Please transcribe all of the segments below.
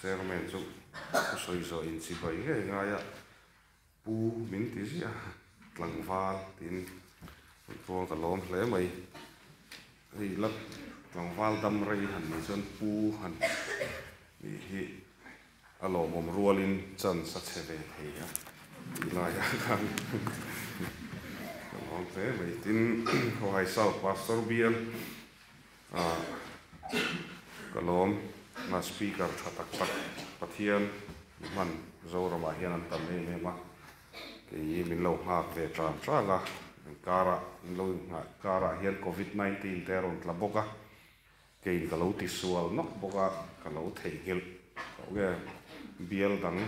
Chairman chu thusawi zawh inchibai ngei ngai a pu min ti ziah a tlangval tiin rawn puang ka lawm hle mai hei la tlangval dam rei han nih chuan pu han nih hi a lawmawm rualin chance a chhe ve thei a tih laiah khan ka lawm hle mai tin Khawhai South Pastor bial ah ka lawm a speaker tha tak tak Pathian i hman Zoramah hian an tam em em a kei min lo nghak ve tan tan a karah min lo inghah karah hian covid 19 te a rawn tla bawk a keiin ka lo ti sual nawk bawk a ka lo theihnghilh tawh nge bial dang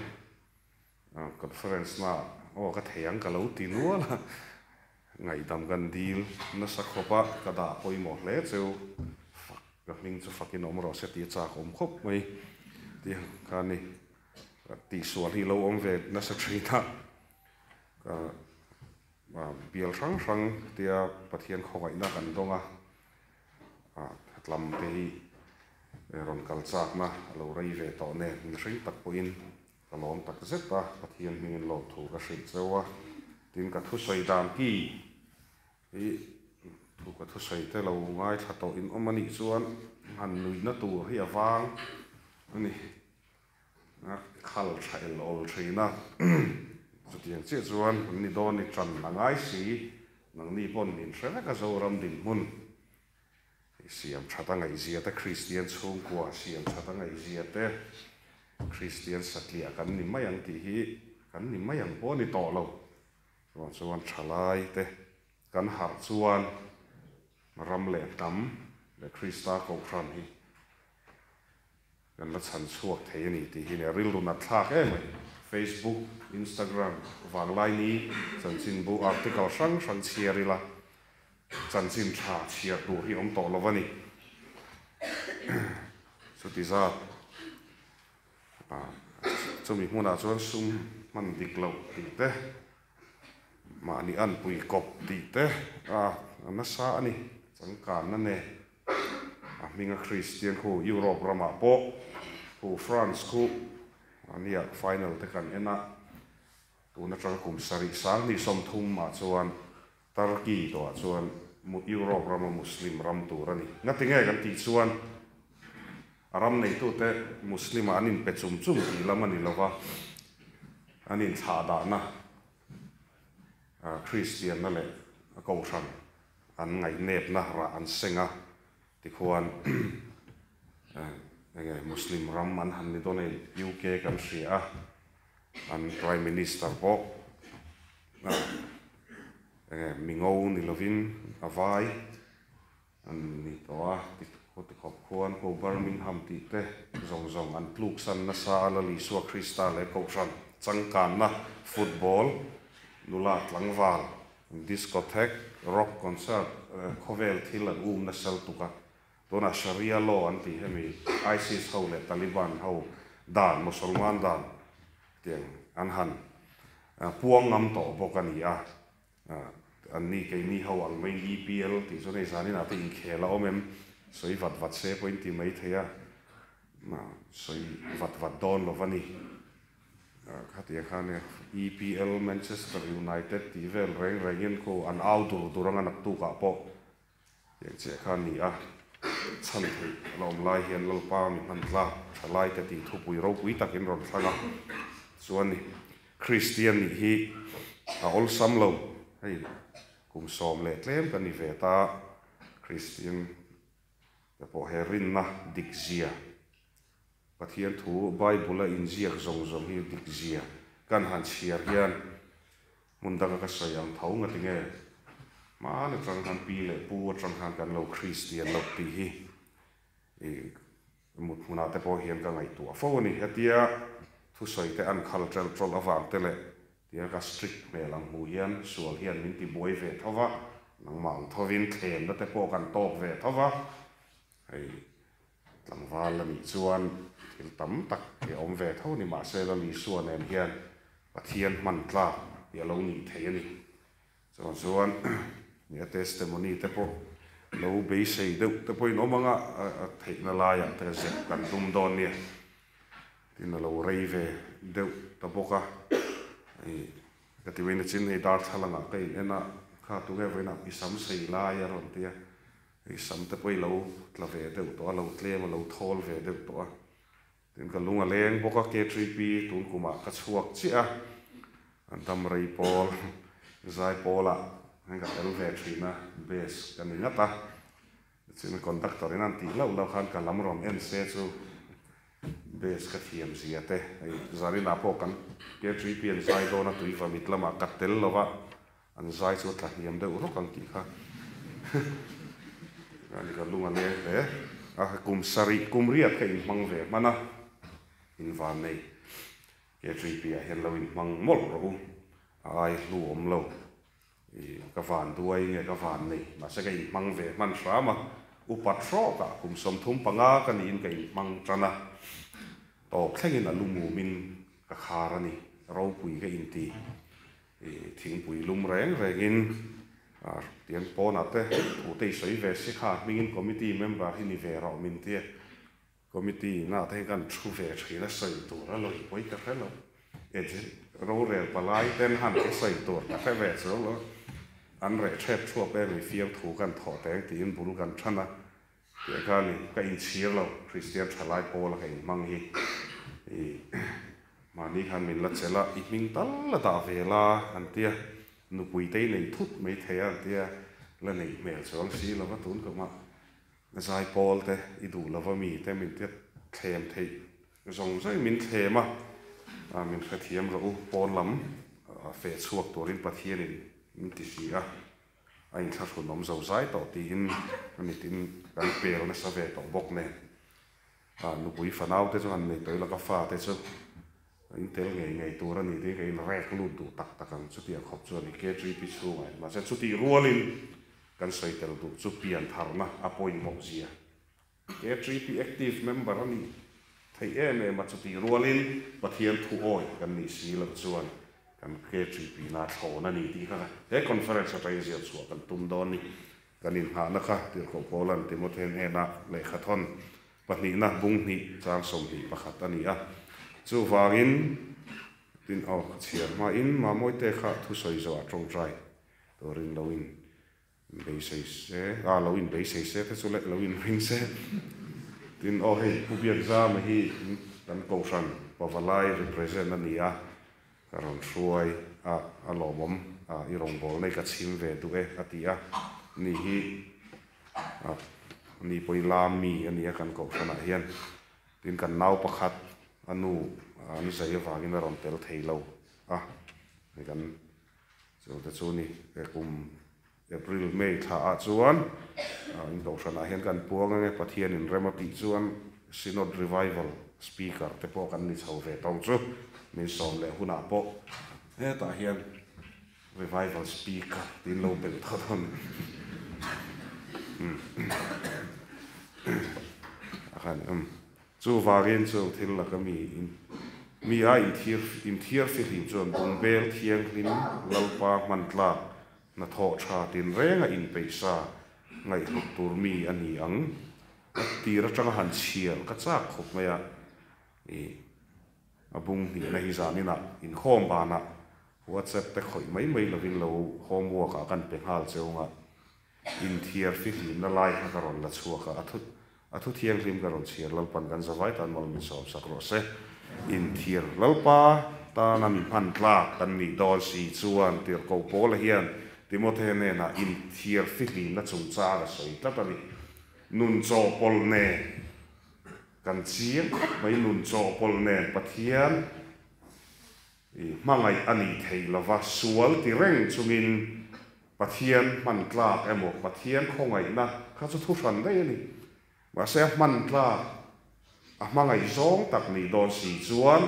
Conference na aw ka thei ang ka lo ti nual a, ngaihdam kan dil nasa khawp a, ka dah pawimawh hle cheu, fak ka hming chu fakin awm rawh se tih a chak awm khawp mai tih ang kha a ni, tihsual hi lo awm ve nasa thin a, ka bial hrang hrang tia Pathian khawngaihna kan dawng a, tlam te hi rawn kal chakna a lo rei ve tawh nen mihring tak pawhin Ka lawm tak zet a, Pathian hmingin lawmthu ka hrilh cheu a, tin ka thusawi dan ki hi thu ka thusawi te lo ngaithla tawh in awm a nih chuan han nuihna tur hi a vang a ni. A khal tha el awl thin a, chutiang chiah chuan an ni dawn ni tan a ngai si, nangni pawn min hre vek a Zoram dinhmun Siam that a ngaihzia te, Kristian chhungkua siam that a ngaihzia te, Kristian satliah kan ni mai ang tih hi kan ni mai ang pawh a ni tawh lo. Chuvang chuan thalai te kan harh chuan ram leh hnam leh Krista Kohhran hi kan la chhan chhuak thei a ni tih hi nia rilru nat thlak em mai. Facebook, Instagram vanglaini chanchinbu article hrang hrang chhiar ila Chanchin tha chhiar tur hi awm tawh lo a ni. Chuti zat chumi hmunah chuan sum hman dik loh tih te, mahni anpui kawp tih te a nasa a ni. Changkanna nen a hminga Kristian khu Europe ramah pawh khu France khu ania final te kan en a, tun atanga kum sarih sanghnih 30 ah chuan Turkey tawhah chuan Europe rama Muslim ram tur a ni. Ngati nge kan tih chuan a ram neitute Muslim-ah an inpe chum chum tih lam a ni lo va, an inthlahdahna Kristianna leh Kohhran an ngaihnepna rah an seng a, tikhuan enge Muslim ram an han ni dawn a, UK kan hria a, an Prime Minister pawh enge mi ngo ni lovin a vai an ni tawh a ti khawp khuan ho Birmingham tih te zawng zawng an tluk san nasa a Lal Isua Krista leh Kohhran changkanna football nula tlangval discotheque rock concert khawvel thil an um nasa lutuk a Tunah Sharia law an tih hemi ISIS ho leh Taliban ho dan, Mosolman dan tiang an han puang ngam tawh bawk a ni a. Anni keini ho ang maiin EPL tih chuan hei zaninah te inkhel a awm em? Sawi vat vat se pawhin ti mai thei a, sawi vat vat dawn lo va ni. Khatiang khan EPL, Manchester United tih vel reng rengin khu an au dur dur anga naktukah pawh Tiang chiah kha a ni a, chhan theih a la awm lai hian Lalpa mi hman tlak tha lai te tih thupui ropui takin rawn thlang a, chuan ni Kristian nih hi a awlsam lo, hei kum sawm leh tlem ka ni ve ta, Kristian te pawh he rinna dik zia, Pathian thu Bible a inziak zawng zawng hi dik zia kan han chhiar hian Hmun danga ka sawi ang tho nga tinge hmaan atang khan pi leh pu atang khan kan lo Kristian loh tih hi i mut hmunah te pawh hian ka ngaihtuah fo a ni. Hetia thusawi te an khal ṭelh ṭawlh avang te leh tia ka strict hmel ang hmuh hian sual hian min ti buai ve tho va, nangmah ang thovin thlemna te pawh kan tawk ve tho va, hei Tlangval a nih chuan thil tam tak hi a awm ve tho ni mahse Lal Isua nen hian Pathian hman tlak hi a lo nih thei a ni. Chuvang chuan nia testimony te pawh lo beisei deuh te pawhin awm anga a theihna laiah te zep kan tum dawn nia. Tin a lo rei ve deuh ta bawk a, ih ka ti mai nachin hei darthlalangah ka in en a, kha tunge vawiinah i sam sei lai a rawn ti a, i sam te pawh i lo tla ve deuh tawh a, lo tlem a lo thawl ve deuh tawh a, tin ka lung a leng bawk a, K3P tun kumah ka chhuak chiah a, an dam rei pawl zai pawlah hian ka tel ve thin a, bass ka ni ngat a. Chin conductor in an tih loh loh khan ka lam rawn en se chu bass ka thiam zia te hei Zarina pawh kan K3P an zai dawn a tui vamit lamah ka tel lo va an zai chu a tla hniam deuh rawk ang tih kha ani ka lung a leng hle a kum sarih kum riat ka inhmang ve hman a invan nei K3P ah hian lo inhmang mawlh rawh u a ai hlu awm lo. I ka van duai nge ka van nei, mahse ka inhmang ve hman hram a, upat hrawkah kum 35 ka niin ka inhmang tan a, tawp thlengin a lumumin ka khar a ni, ropui ka inti. I thingpui lum reng rengin tiang pawnah te thu te i sawi ve si kha hmingin committee member hi ni ve rawh min tia, Committee na te hi kan thu ve thin a sawi tur a lawi pawi ka hre lo. Agent rorel palai ten han ka sawi tur ka hre ve chuang lo. An reh thep thuap em i fiam thu kan thawh teng tiin bul kan than a tih kha ni. Ka inchhir lo Kristian thalai pawl a ka inhmang hi i mahni khan min la chelh a, i hming tal la dah ve la an tia nupui te i nei thut mai thei a an tia la neih hmel chuang si lova tun kumah Zaipawl te i duh lova mi te min tia thlem theih zawng zawng min thlem a, min hrethiam rawh u, pawn lam feh chhuak turin Pathianin min ti si a, a inthlahrun awm zo zai tawh tiin a mitin kan pel nasa ve tawh bawk nen. Nupui fanau te chu han nei tawh ila ka fa te chu in tel ngei ngei tur a ni tiin ka inrek lut duh tak tak ang chutiang khawp chu a ni KGP chhungah hian mahse chutih rualin kan sawi tel duh chu pian tharna a pawimawh zia KGP active member a nih theih em em a chutih rualin Pathian thu awi kan nih si loh chuan kan KGP na thlawn a ni tih kha he conference atangin zir chhuah kan tum dawn ni. Kan inghahna kha Tirhkoh Paula'n Timothea hnena lehkha thawn pahnihna bung hnih chang 21 a ni a. Chuvangin, tin aw ka chhiar hmain Mamawite kha thusawi zawhah tawngtai turin lo in beisei se, a lo in beisei se te chu leh lo in ring se. Tin aw hei Pu Biakzama hi kan Kohhran Pavalai represent a ni a, Ka rawn hruai a, a lawmawm a, i rawngbâwl nei ka chhim ve duh e, a ti a. Ni hi a ni pawhin lam mi a ni a kan kohhranah hian. Tin, kan nau pakhat a nu an zai avangin a rawn tel thei lo a, hei kan chu te chu ni kum April, May thlaah chuan in kohhranah hian kan puang ange Pathianin rem a tih chuan Synod Revival Speaker te pawh kan ni chho ve tawng chu min sawm leh hunah pawh hetah hian Revival Speaker tiin lo belh tho dawn a khan um chuvangin chung thil laka mi in mi a inthiar inthiar fihlim chuan bungbel thianghlim Lalpa hman tlak Hnathawh tha tinrenga inpeihsa ngaihhlut tur mi a ni ang. A tir atanga han chhiar ka chak khawp mai a, ih a bung hnihna hi zaninah inkhawm banah WhatsApp te khawih mai mai lovin lo homework ah kan pe nghal che ung a, inthiar fihlimna lai kha ka rawn la chhuak a, a thu a thu thianghlim ka rawn chhiar Lalpan kan zavai tan mal min sawm sak rawh se. Inthiar Lalpa tana mi hman tlak kan nih dawn si chuan Tirhkoh Paula hian Timothea hnenah inthiar fihlimna chungchang a sawi tlat a ni. Nun chawhpawlh nen kan chiang khawp mai nun chawhpawlh nen Pathian I hmangaih a nih theih lova sual ti reng chungin Pathian hman tlak emaw Pathian khawngaihna kha chu thu hran daih a ni. Mahse a hman tlak, a hmangaih zawng tak nih dawn si chuan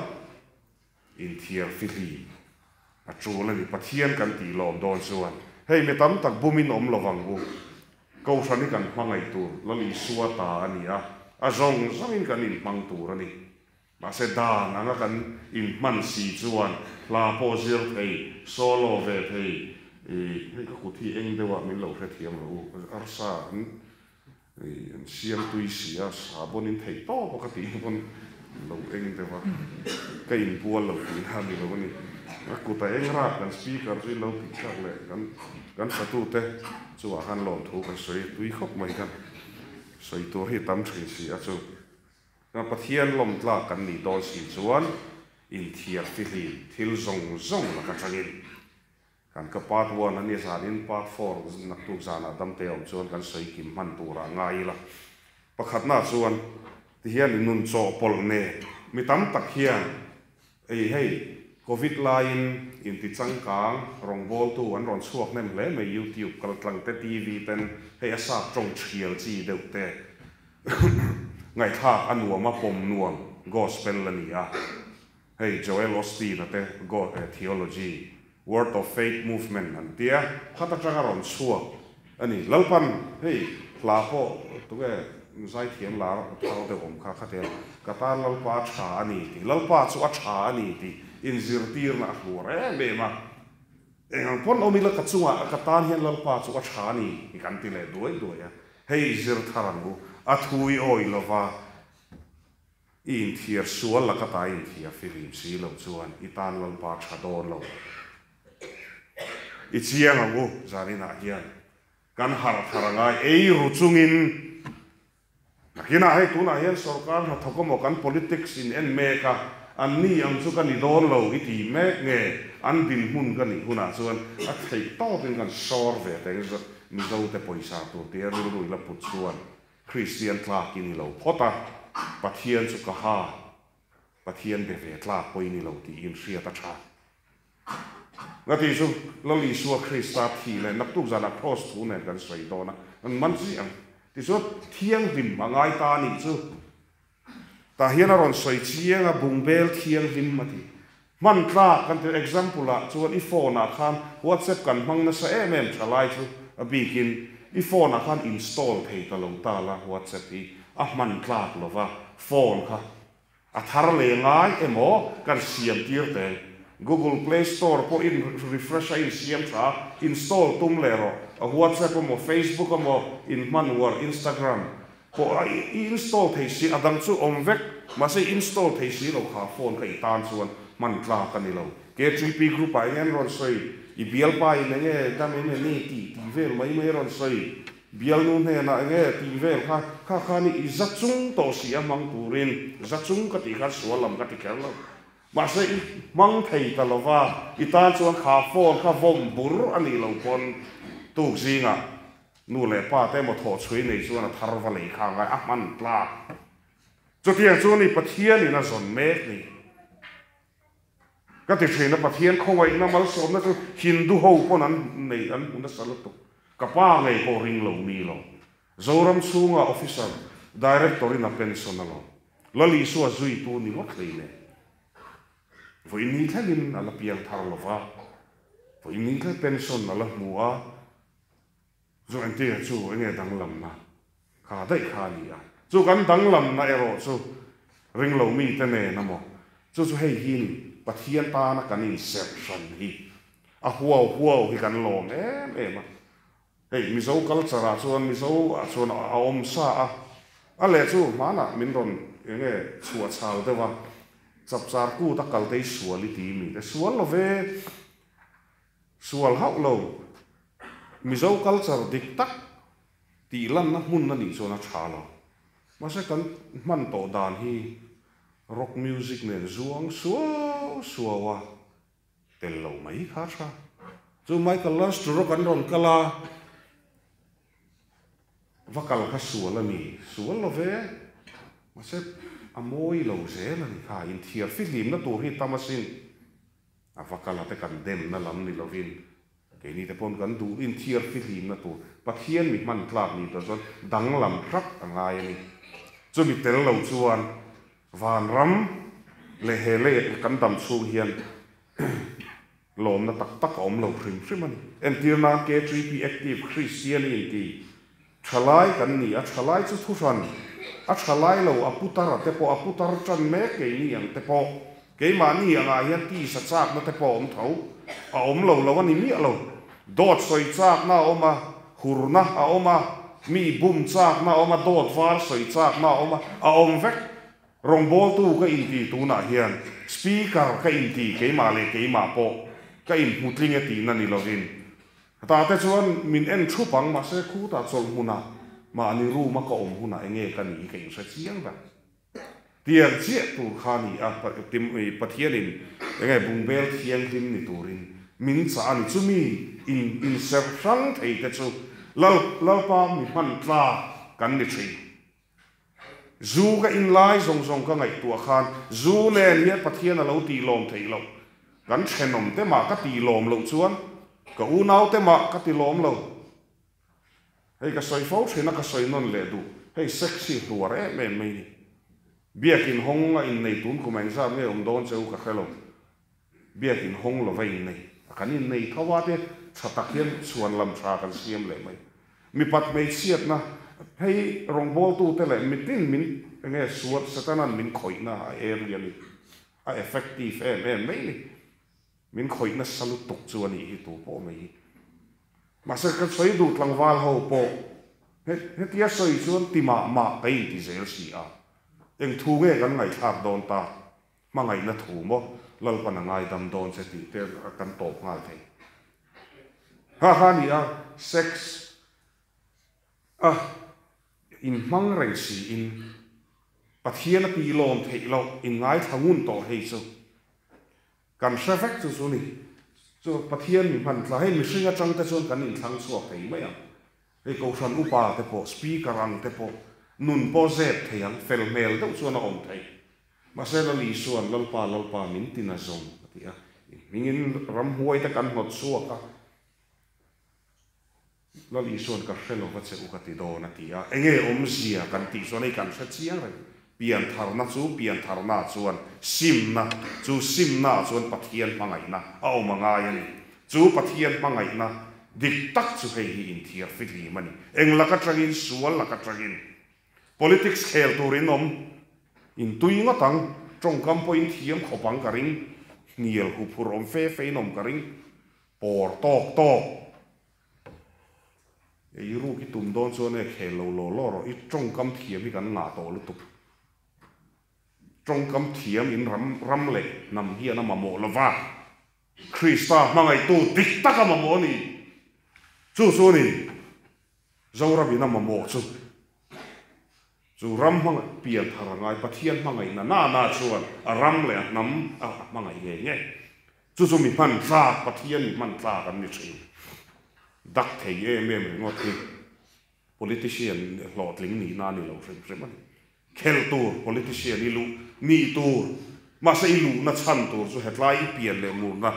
inthiar fihlim a tul a ni. Pathian kan tih lawm dawn chuan hei mi tam tak bumin awm lovang u. Kohhran hi kan hmangaih tur Lal Isua ta a ni a, a zawng zawngin kan inhmang tur a ni. Mahse dan anga kan inhman si chuan hla pawh zir thei, solo ve thei, ih hei ka kut hi eng deuh ah min lo hrethiam lo u, arsa an ih an siam tui si a, sabawnin theih tawp a ka tih pawn Lo eng deuh a, ka inbual lo tih na a ni lo a ni. A kut a eng rat kan speaker chu in lo tih thlak leh kan kan satute chungah khan lawmthu kan sawi tui khawp mai khan sawi tur hi tam thin si a chu. Pathian lawm tlak kan nih dawn si chuan inthiar fihlim thil zawng zawng laka tangin kan ka part one a ni zanin part four naktuk zanah damte awm chuan kan sawi kim hman turah ngai ila. Pakhatna chuan tihian i nun chawhpawlh nen mi tam tak hian ei hei Covid laiin inti changkang rawngbawltu an rawn chhuak hnem hle mai YouTube kaltlang te TV ten hei a sap tawng thial chi deuh te Ngaihthlak a nuam a pawm nuam gospel a ni a. Hei Joel Osteen a te theology, Word of Faith Movement an tia, khat atanga rawn chhuak a ni. Lalpan hei hla pawh tunge zaithiam lar thar deuh awm kha khatia ka tan Lalpa a tha a ni tih, Lalpa chu a tha a ni tih inzirtirna a hluar em em a. Eng ang pawn awm ila ka chungah ka tan hian Lalpa chu a tha a ni tih kan ti leh duai duai a. Hei zir thar ang u, a thu i awih lova, i inthiar sual laka ta i inthiar fihlim si lo chuan i tan Lalpa tha dawn lo. I chiang ang u, zaninah hian kan harh thar angai ei ru chungin nakinah hei tunah hian sorkar hnathawk emaw kan politics in en mek a, an ni ang chu ka ni dawn lo i ti mek nge an dinhmun ka nih hunah chuan a theih tawpin kan sawr ve teng zawk. Mizote pawisa tur tia rilru i la put chuan Kristian tlak i ni lo phawt a, Pathian chu ka ha, Pathian be ve tlak pawh i ni lo tiin hriat a tha. Ngati chu Lal Isua Krista thih leh naktuk zanah Kraws thu nen kan sawi dawn a, an man chiah ang. Tichuan thianghlim a ngai ta a nih chu. Tah hian a rawn sawi chiang a, bungbel thianghlim a ti. Hman tlak kan ti, example ah chuan i phone ah khan WhatsApp kan hmang nasa em em tha lai chu a bikin i phone ah khan install thei ta lo ta la WhatsApp hi a hman tlak lo va, phone kha a thar leh ngai emaw kan siam tir teng. Google Play Store pawh in refresh a insiam tha a, install tum leh rawh, a WhatsApp emaw Facebook emaw in hman uar Instagram Pawh a i install thei si, a dang chu awm vek, mahse i install thei si lo kha phone kha i tan chuan hman tlak a ni lo. KTP group ah enge an rawn sawi, i bialpa in enge dam em eni tih tih vel mai mai a rawn sawi, bialnu hnenah enge tih vel kha, kha khan i za chung tawh si a hmang turin, za chung ka tih khan sual lam ka ti kher lo. Mahse i hmang thei ta lo va, i tan chuan kha phone kha vawm bur a nih loh pawn tuk zingah Nu leh pa te emaw thawh chhui nei chuan a thar va lei kha ngai a hman tlak. Chutiang chu ni Pathianin a zawn mek ni. Ka ti thin a, Pathian khawngaihna malsawmna chu Hindu ho pawn an nei an hmu nasa lutuk. Ka pa ngei pawh ring lo mi lo. Zoram chhunga officer, director in a pension a lo. Lal Isua zuitu ni ngawt hlei nen. Vawiin ni thlengin a la piang thar lo va, vawiin ni thleng pension a la hmu a. Chu entir chu enge danglamna kha daih kha a ni a. Chu kan danglamna erawh chu ringlo mite nen a maw? Chu chu hei hi ni, Pathian tana kan inserh hran hi a huau huau hi kan lawm em em a. Hei Mizo culture ah chuan Mizo ah chuan a awm sa a, a leh chu hmanah min rawn enge chhuah chhal deuh a, chapchar kut a kal te hi sual i ti mi te sual lo ve. Sual hauh lo, Mizo culture dik tak tih lanna hmun a nih chuan a tha lo. Mahse kan hman tawh dan hi rock music nen zuang suau suau a tel lo mai kha a tha. Chu Michael Learns to Rock an rawn kal a, va kal kha sual a ni, sual lo ve, mahse a mawi lo zel a ni kha, inthiar fihlimna tur hi tam asin. A va kal a te kan demna lam ni lovin keini te pawn kan duh inthiar fihlimna tur Pathian mi hman tlak ni tur chuan danglam hrak a ngai a ni. Chumi tel lo chuan vanram leh he lei kan dam chhung hian lawmna tak tak a awm lo hrim hrim a ni. Entir nan KTP Active Christian inti thalai kan ni a, thalai chu thuhran a thalai lo a putar a te pawh a putar tan mek keini ang te pawh Keimahni angah hian tisa chakna te pawh a awm tho, a awm lo lo a ni miah lo. Dawt sawi chakna a awm a, hurna a awm a, mi bum chakna a awm a, dawt var sawi chakna a awm a, a awm vek. Rawngbawltu ka inti tunah hian Speaker ka inti keimah leh keimah pawh ka inhmu tling e tihna ni lovin hetah te chuan min en thup ang mahse khutah chawlh hmunah mahni room a ka awm hunah enge ka nih hi ka inhre chiang ber. Tiang chiah tur kha ni a Pathianin enge bungbel thianghlim ni turin min chah a ni. Chumi in inserh hrang thei te chu Lal Lalpa mi hman tlak kan ni thin. Zu ka in lai zawng zawng ka ngaihtuah khan zu nen hian Pathian a lo tih lawm theih loh. Kan thenawm te mah ka tih lawm loh chuan ka unau te mah ka ti lawm lo. Hei ka sawi fo thin a ka sawi nawn leh duh. Hei sex hi hluar em em mai ni. Biakin hawng a innei tun kum engzat nge awm dawn che u ka hre lo. Biakin hawng lova innei a kan innei tho a te tha tak hian chhuan lam tha kan siam leh mai. Mipat hmeichhiatna hei rawngbawltute leh mitin min enge sual Setanan min khawihna a area ni a effective em em mai ni. Min khawih nasa lutuk chu a nih hi tu pawh mai hi. Mahse ka sawi duh tlangval ho pawh hetia sawi chuan ti mah mah ka inti zel si a. Eng thu nge kan ngaihthlak dawn ta? Hmangaihna thu maw Lalpan a ngaidam dawn che tih te kan tawp nghal thei. Ha ha ni a, sex a inhmang reng siin Pathian a tih lawm theih loh inngaithla ngun tawh hei chu. Kan hre vek chu chu ni. Chu Pathian mi hman tla hei mihring atang te chuan kan inthlang chhuak thei mai ang. Hei Kohhran upa te pawh, Speaker ang te pawh nun pawh zep thei ang, fel hmel deuh chuan a awm thei. Mahse Lal Isua'n Lalpa, Lalpa min tin a zawng a ti a. Hmingin ramhuai te kan hnawt chhuak a. Lal Isua'n ka hre lova che u ka ti dawn a ti a, enge awmzia kan tih chuan hei kan hre chiang reng. Piantharna chu piantharna chuan simna, chu simna ah chuan Pathian hmangaihna a awm a ngai a ni. Chu Pathian hmangaihna dik tak chu hei hi inthiar fihlim a ni. Eng lak atangin, sual lak atangin. Politics khel tur in awm intui ngawt ang, tawngkam pawh in thiam khawp ang ka ring, hnial huphurh awm fe fe in awm ka ring, pawr tawk tawk. Ei ruk i tum dawn chuan e khel lo law law rawh, i tawngkam thiam hi kan ngah tawh lutuk. Tawngkam thiam in ram ram leh hnam hian a mamawh lova, Krista hmangaihtu dik tak a mamawh a ni. Chu chu a ni, Zoram in a mamawh chu. Chu ram hmangaih pian thar a ngai, Pathian hmangaihna na na chuan a ram leh a hnam a hmangaih ngei ngei. Chu chu mi hman tlak, Pathian mi hman tlak an ni thin. Dak thei em em ringawt hi politician hlawhtling nihna a ni lo hrim hrim a ni. Khelh tur politician i luh nih tur, mahse i luhna chhan tur chu hetlai i pian leh murna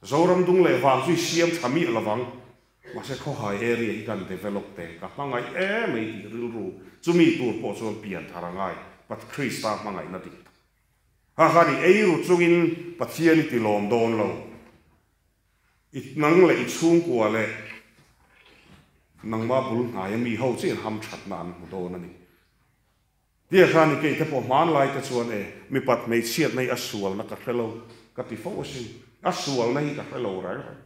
Zoram dung leh vang chu i siam tha miah lovang. Mahse khawhai area hi kan develop teh ka hmangaih em mai tih rilru chumi tur pawh chuan pian thar a ngai Pat Krista hmangaihna dik tak. Ha khan i ei ru chungin Pathian i ti lawm dawn lo. I nang leh i chhungkua leh nangma bul hnaia mi ho chian hamthatna an hmu dawn a ni. Tia khan i keite pawh hmanlai te chuan e, mipat hmeichhiatna hi a sualna ka hre lo ka ti fo asin. A sualna hi ka hre lo reng reng.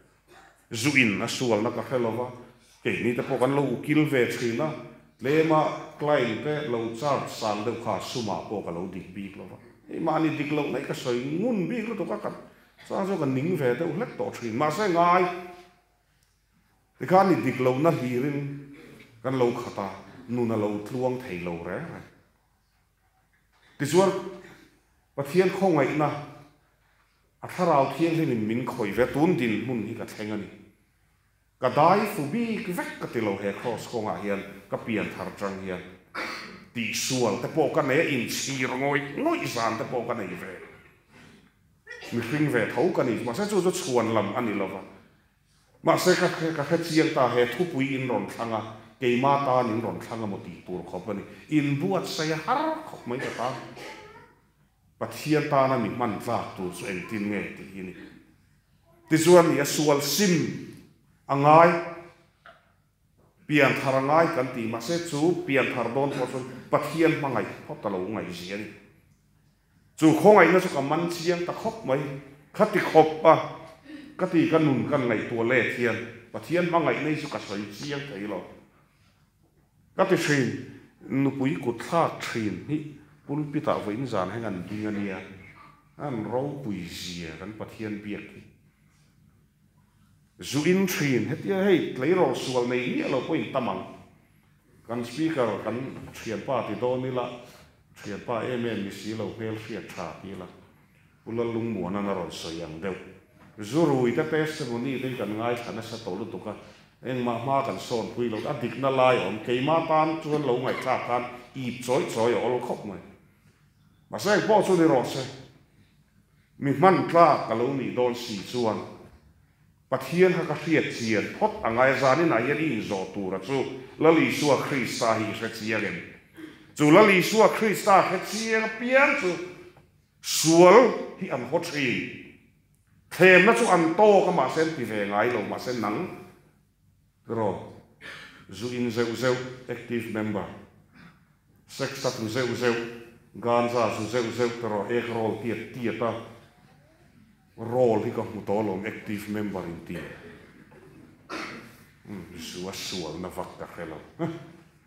Zu in a sualna ka hre lo va, keini te pawh kan lo ukil ve thin a, tlema client te lo charge sang deuh kha sumah pawh ka lo dik bik lo va. Hei mahni dik loh mai ka sawi ngun bik lutuk a, ka chang chu ka ning ve deuh hlek tawh thin. Mahse ngai. Tikhan i dik lohna hlirin kan lo khat a, nun a lo tluang thei lo reng reng. Tichuan, Pathian khawngaihna a Thlarau Thianghlimin min khawih ve tun dinhmun hi ka thleng a ni. Ka dai fu bik vek ka ti lo he Kraws kawngah hian ka pian thar chang hian tihsual te pawh ka nei a, inchhir ngawih ngawih zan te pawh ka nei ve. Mihring ve tho ka ni, mahse chu chu chhuan lam a ni lova. Mahse ka ka hre chiang ta, he thupui in rawn thlang a, keima tan in rawn thlang emaw tih tur khawp a ni. In buatsaih a har khawp mai ka tan. Pathian tana mi hman tlak tur chu engtin nge tih hi a ni. Tichuan ni a sual sim a ngai, pian thar a ngai kan ti, mahse chu pian thar dawn pawh chuan Pathian hmangaih phawt a lo ngaihzia a ni. Chu khawngaihna chu ka man chiang ta khawp mai. Kha ti khawp a, ka ti ka nun kan ngaihtuah let hian Pathian hmangaihna hi chu ka sawi chiang thei lo. Ka ti thin, nupui kut thlak thin hi. Pulpit ah vawiin zan heng an ding a nia, an ropui zia kan Pathian biak hi. Zu in thin, hetia hei tleirawl sual nei miah lo pawhin tam ang. Kan speaker kan thianpa ti dawn ila, thianpa em em ni si lo hmel hriat tha ti ila, Pu Lallungmuanan a rawn sawi ang deuh. Zu rui te testimony te hi kan ngaithla nasa tawh lutuk a, engmah hma kan sawn pui lo, a dikna lai a awm, keimah tan chuan lo ngaihthlak khan ip chawi chawi a awl khawp mai. Mahse engpawh chu ni rawh se, mi hman tlak ka lo nih dawn si chuan Pathian kha ka hriat chian phawt a ngai a, zaninah hian i inzawh tura chu Lal Isua Krista hi i hre chiang em? Chu Lal Isua Krista hre chiang apiang chu sual hi an haw thin. Thlemna chu an tawk a mahse an ti ve ngai lo, mahse nang rawh zu in zeuh zeuh, active member, sex a tlu zeuh zeuh, ganja zu zeuh zeuh te rawh ek roll tiat tiat a, Role hi ka hmu tawh alawm active member in ti. Umm zu a sualna vak ka hre lo.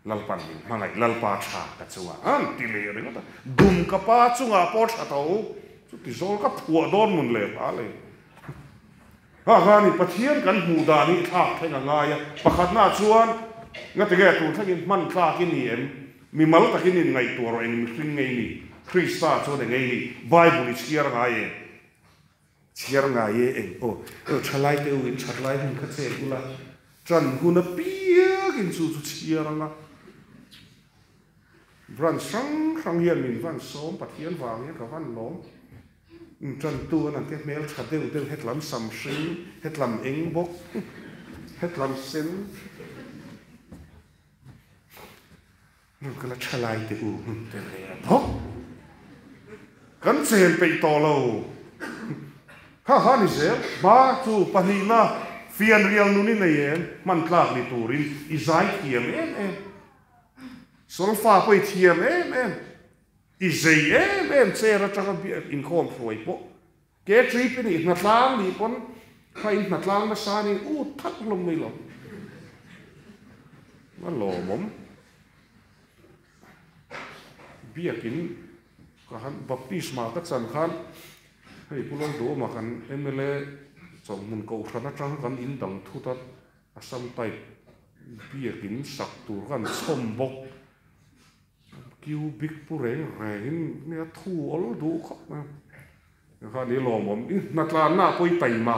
Lalpan min hmangaih Lalpa tha ka chungah an ti leh ringawt a. Dum ka pa chungah pawh tha tho. Chuti zawl ka phuah dawn mun leh hla le. Ha kha ni Pathian kan hmuh dan hi thlak thleng a ngai a. Pakhatna chuan ngatinge tun thlengin hman tlak i ni em? Mimal takin inngaihtuah rawh eng mihring ngei ni? Krista chuan eng ei ni? Bible i chhiar ngai em? Chhiar ngai e eng aw. Aw thalai te u in that lai hun kha chet ula tan hun apiangin chu chu chhiar anga branch hrang hrang hian min van sawm Pathian vang hian ka van lawm. Intantu an ang te hmel tha deuh deuh hetlam sam hring hetlam eng bawk hetlam sen. Hmun ka la tha lai teh u hmun te ve a bawk. Kan chen peih tawh lo. Ha ha ni zel, hma chu pahnihna fianrial nun i nei em, hman tlak ni turin i zai thiam em em. Solfa pawh i thiam em em. I zei em em chair atanga biak inkhawm hruai pawh. Ke trip i nih hnatlang nih pawn kha in hnatlang nasa nih ut thak hlawm mai lo. A lawmawm. Biakin ka han baptisma ka chan khan hei Pu Lalduhawma kan mla chawhmun kohhran atang kan in dang thut a, Assam type biakin sak tur khan chhawm bawk. Cubic pu reng rengin nia thu awl duh khawp mai a. Kha ni lawmawm i hnatlanna a pawi taima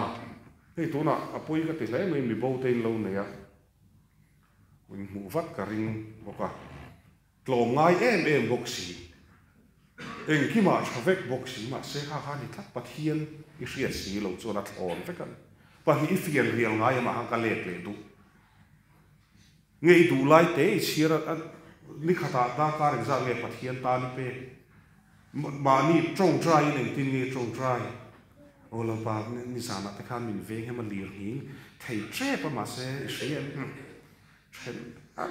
hei tunah a pawi ka ti hle mai mi bo te in lo nei a in hmuh vat ka ring bawk a tlawm ngai em em bawk si engkimah tha vek bawk si mahse kha kha ni tlat Pathian i hriat si lo chuan a thlawn vek a ni pahnih i fian rial ngai amah khan ka let leh duh. Nge i duh lai te i chhiar a, ni khatah darkar engzah nge Pathian tan i pek? Mahni tawngtaiin engtin nge i tawngtai? Aw Lalpa, nizanah te khan min veng hem a lir nghing thei tep a mahse i hria em? Then a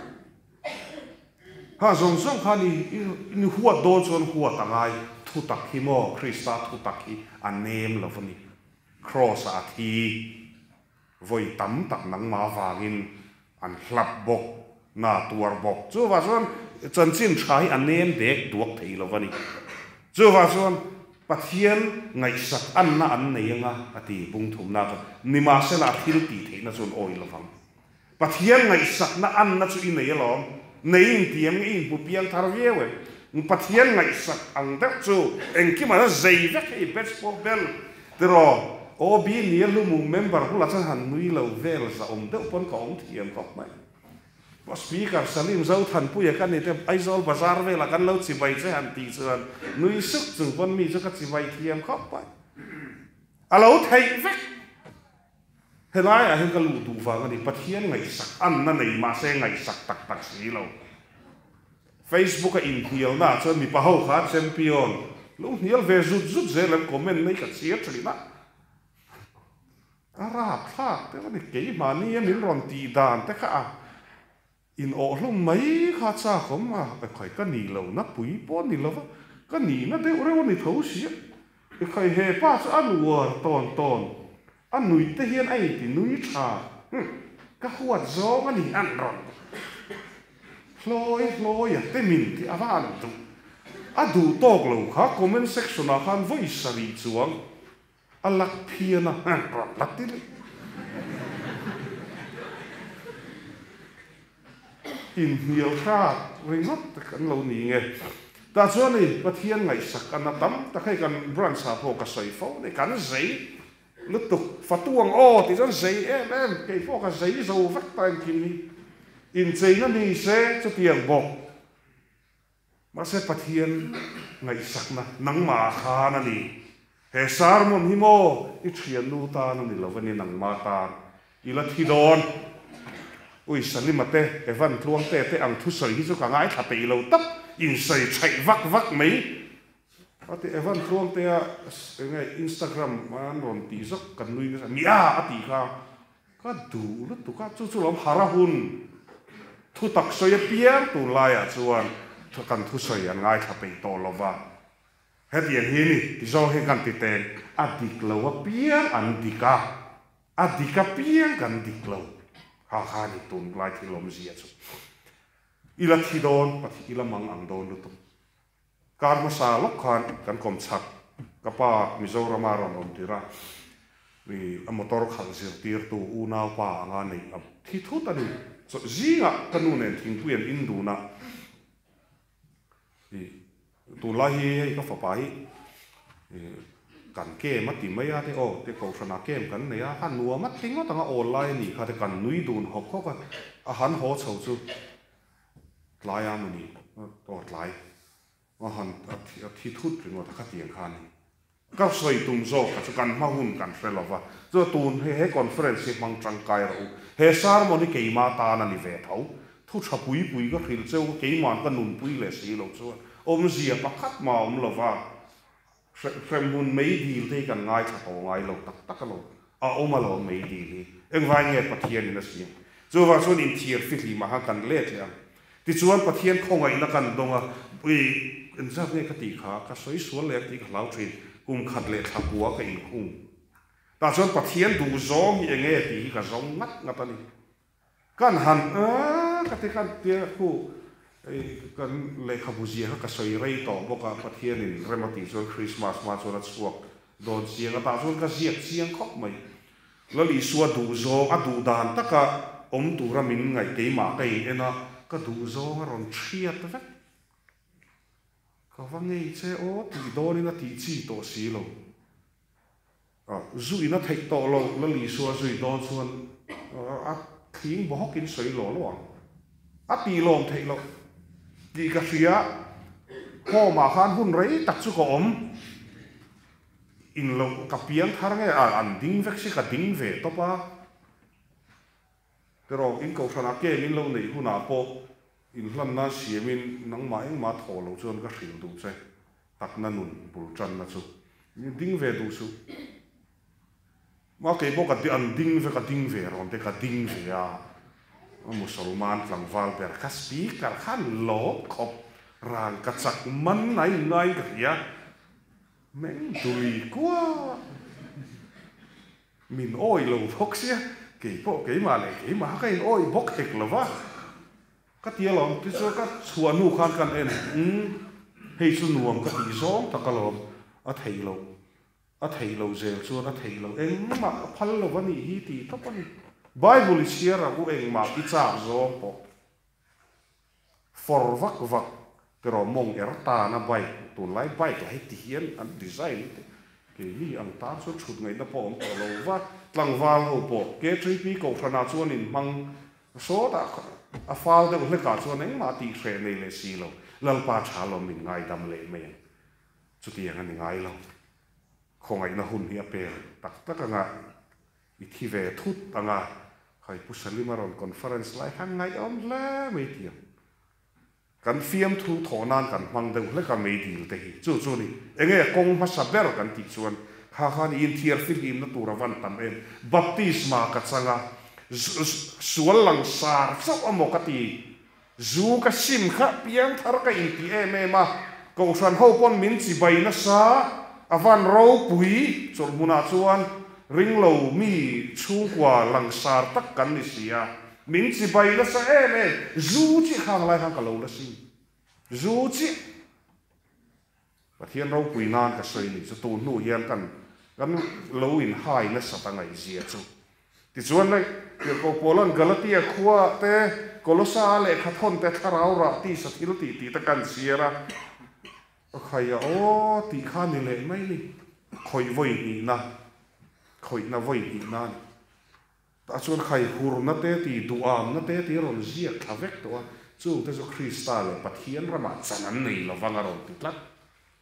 Ha zawng zawng khan i i huat dawn chuan huat a ngai, thutak hi maw Krista thutak hi a nem lo a ni. Kraws ah a thi. Vawi tam tak nangmah avangin an hlap bawk, na tuar bawk. Chuvah chuan chanchin tha hi a nem dek duak thei lo va ni. Chuvah chuan Pathian ngaihsak anna an nei anga a ti bungthumna chuan nimahsela a thil tih theihna chu an awih lovang. Pathian ngaihsakna anna chu i nei alawm, nei intiam nge i inhmu piang thar viau em? Pathian ngaihsak ang deuh chu engkimah hian zei vek hei batch pawh bel tiraw OB nia lumu member bulah chuan han nui lo vel za awm deuh pawn ka awm thiam khawp mai. Speaker Salim Zothanpuia ka ni te Aizawl bazar velah kan lo chibai che han tih chuan nui suk chung pawn mi chu ka chibai thiam khawp mai. A lo theih vek. Helaiah hian ka luh duh vang a ni, Pathian ngaihsak anna nei mahse ngaihsak tak tak si lo. Facebook a inhnialnaah chuan mipa ho kha champion lo hnial ve zut zut zel an comment mai ka chhiar thin a. A rapthlak deuh a ni, keimahni a min rawn tih dan te kha a in awh hlawm mai kha chak awm a, ekhai ka nih lo na pui pawh a ni lo va, ka nihna deuh reuh a ni tho si a, ekhai he pa chu a nuar tawn tawn, a nuih te hian a inti nui tha, hum, ka huat zawng a ni an rawn hlawi hlawi a te min tih a va han duh. A duh tawk lo kha comment section ah khan vawi sarih chuang a lak phian a, rawn la ti leh. Inhnial hrat ringawt tak an lo ni nge. Tah chuan i Pathian ngaihsak a na tam tak hei kan branch ah pawh ka sawi fo ni, kan zei lutuk fatu ang aw tih chuan zei em em, kei pawh ka zei zo vek ta engkim hi. Incheina ni se chutiang bawk. Mahse Pathian ngaihsakna nangmah khan a ni. He sermon hi maw i thiannu tan a ni lo a ni, nangmah tan i la thi dawn. Ui Salima te, Evan Tluangte te ang thusawi hi chu ka ngaithla peih lo tak, insawi chhaih vak vak mai. A ti Evan Tluangtea enge Instagram an rawn tih zawk kan nui nasa, Mia a tih kha Ka duh lutuk a, chu chu lawm har a hun thu tak sawi apiang tunlaiah chuan kan thusawi an ngaithla peih tawh lo va. Hetiang hi ni ti zawng hian kan ti teng, a dik lo apiang an dik a, a dik apiang kan dik lo. Ha kha ni tunlai thil awmzia chu. I la thi dawn, Pathian i la mang ang dawn lutuk. Kar hmasa lawk khan kan kawm chak, ka pa Mizorama rawn awm tir a, i a motor khalh zirtirtu unaupa anga neih a thi thut a ni. Zingah ka nu nen thingpui an in dun a, i tunlai hi hei ka fapa hi i kan kem a ti mai a te aw te kohhranah kem kan nei a, kha nuam a ti ngawt ang a awl lai a nih kha te kan nui dun hawk hawk a, a han haw chho chu. Tlai a mawni aw tlai a han a thi thut ringawt a khatiang kha a ni. Ka sawi tum zawk kha chu kan hma hun kan hre lo va, chuan tun he he conference hi hmang tangkai rawh u. He sermon hi keimah tan a ni ve tho. Thu tha pui pui ka hrilh cheu keima'n ka nunpui leh si lo chuan awmzia pakhat mah a awm lo va. Hremhmun mei dil te hi kan ngaithla tawh ngai lo tak tak alo, a awm alo mei dil hi. Engvai nge Pathian in a siam? Chuvang chuan inthiar fihlim ah khan kan let leh ang. Tichuan Pathian khawngaihna kan dawng a, ui engzat nge ka tih kha, ka sawi sual leh ang tih ka hlau thin, kum khat leh thla kua ka inkhung. Tah chuan Pathian duhzawng hi enge tih hi ka zawng ngat ngat a ni. Kan han a ka ti khan tia khu kan lehkhabu zia kha ka sawi rei tawh bawk a, Pathianin rem a tih chuan Christmas hma chuan a chhuak dawn chiang a, tah chuan ka ziak chiang khawp mai. Lal Isua duhzawng a duh dan taka awm tura min ngaih keimah ka in en a, ka duhzawng a rawn thiat vek. Ka va ngei che aw tih dawnin a tih chi tawh si lo. Zu in a theih tawh lo, Lal Isua zui dawn chuan a thling bawkin sawi law law ang. A tih lawm theih loh tih ka hria, home ah khan hun rei tak chu ka awm. In loh ka piang thar nge a, an ding vek si ka ding ve tawp a. Tiraw, in kohhranah ke min lo neih hunah pawh inhlanna siamin nangmah engmah thawh loh chuan ka hrilh duh che, takna nun bul tanna chu. Min ding ve duh suh. Ma kei pawh ka an ding ve ka ding ve rawn te ka ding ve a, Musalman tlangval ber kha speaker khan lawp khawp rang ka chak man a inngai ka hria, meng duli kuah. Min awih lo bawk sia, kei pawh keimah leh keimah ka in awih bawk hek lo va, ka ti alawm. Tichuan ka chhuah hnu khan kan en, umm, hei chu nuam ka tih zawng tak alawm, a theih loh, a theih loh zel chuan a theih loh, engmah ka phal lo va nih hi tih tawp a ni. Bible i chhiar ang u engmah i chak zawng pawh. For vak vak tiraw mawng er tana bike tunlai bike lah hi ti hian an design te keini ang tan chuan thut ngaihna pawh awm tawh lo va, tlangval ho pawh KTP kohhranah chuan in hmang sawtah a fal deuh hlekah chuan engmah tih hreh nei leh si lo, Lalpa tha lawm min ngaidam leh mai ang chutiang a ni ngai lo, khawngaihna hun hi a pel tak tak anga. I thi ve thut ang a, khai Pu Salima rawn conference lai khan ngaihawm hle mai tiang. Kan fiamthu thawh nan kan hmang deuh hlek a meidil te hi. Chu chu ni, enge kawng hmasa ber kan tih chuan kha khan i inthiar fihlimna tur a van tam em. Baptisma ka chang a, sual lang sar chauh a maw ka ti. Zu ka sim kha piangthar ka inti em em a, Kohhran ho pawn min chibai nasa, a van ropui chawlhmunah chuan ringlo mi chhungkua langsar tak kan ni si a, min chibai nasa em em, zu chiah khang lai khan ka lo la sim, zu chiah. Pathian ropui nan ka sawi ni chu tun hnu hian kan kan lo in hai nasat a ngaihzia chu. Tichuan le, Tirhkoh Paula'n Galatia khua te, Kolosa a lehkha thawn te thlarau rah tisa thil tih tih te kan chhiar a, ka khai a aw tih kha ni leh mai ni, khawih vawi hnihna, khawihna vawi hnihna a ni. Tah chuan khai hurna te tih duhamna te tih a rawn ziak thla vek tawh a, chungte chu Krista leh Pathian ramah chan an nei lovang a rawn ti tlat.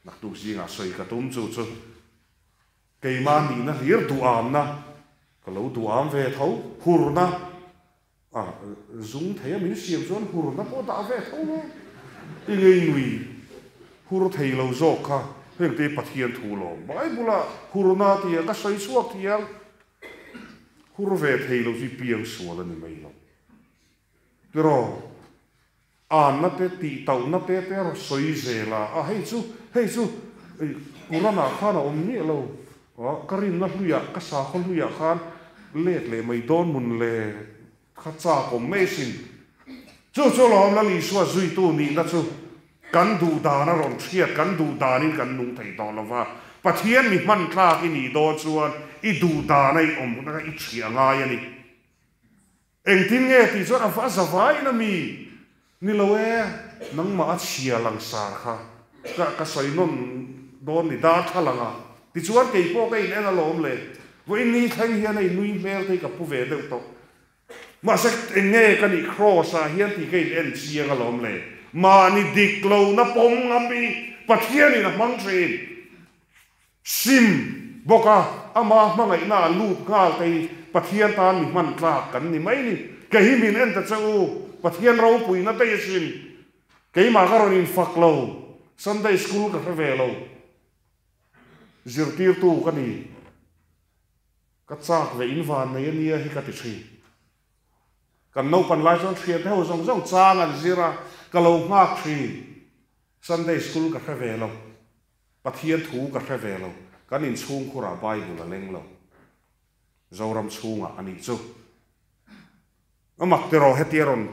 Naktuk zingah sawi ka tum chu chu keimah nihna hlir duhamna ka lo duham ve tho, hurna a zung thei a min siam chuan hurna pawh dah ve tho lo. I ngei nui hur thei lo zawk kha hengte Pathian thu lawm Bible-ah hurna tia ka sawi chhuak thiang. Hur ve thei lo chu i piang sual a ni mai lo. Tiraw, anna te, tihtauhna te te a rawn sawi zel a, a hei chu, hei chu Quran-ah khan a awm miah lo, ka rinna hluiah, ka sakhaw hluiah khan let leh mai dawn mun le kha chak awm mai asin. Chu chu lawm Lal Isua zuitu nihna chu kan duh dan a rawn hriat, kan duh danin kan nung thei tawh lo va. Pathian mi hman tlak i nih dawn chuan i duh dana i awm kha i ṭhiah ngai a ni. Engtin nge tih chuan a va za vaiin a mi ni lo e, nangmah a chhia langsar kha ka ka sawi nawn dawn ni darthlalang a tichuan keipawh ka in en alawm le, vawiin ni thleng hian hei nui hmel te hi ka pu ve deuh tawh. Mahse eng nge ka nih Kraws ah hian tih ka in en chiang alawm le, mahni dik lo na pawm ngam hi Pathian in a hmang thin. Sim bawk a, ama hmangaihna a lut nghal te hi Pathian tan mi hman tlak kan ni mai ni. Kei hi min en ta che u, Pathian ropuina daih asin. Keimah ka rawn infak lo, Sunday school ka hre ve lo, zirtirtu ka ni. Ka chak ve in van nei ania hi ka ti thin. Kan naupan lai chuan thiante ho zawng zawng chang an zir a, ka lo nghak thin. Sunday school ka hre ve lo, Pathian thu ka hre ve lo, kan inchhungkhurah Bible a leng lo. Zoram chhungah a nih chu. A mak tiraw hetia rawn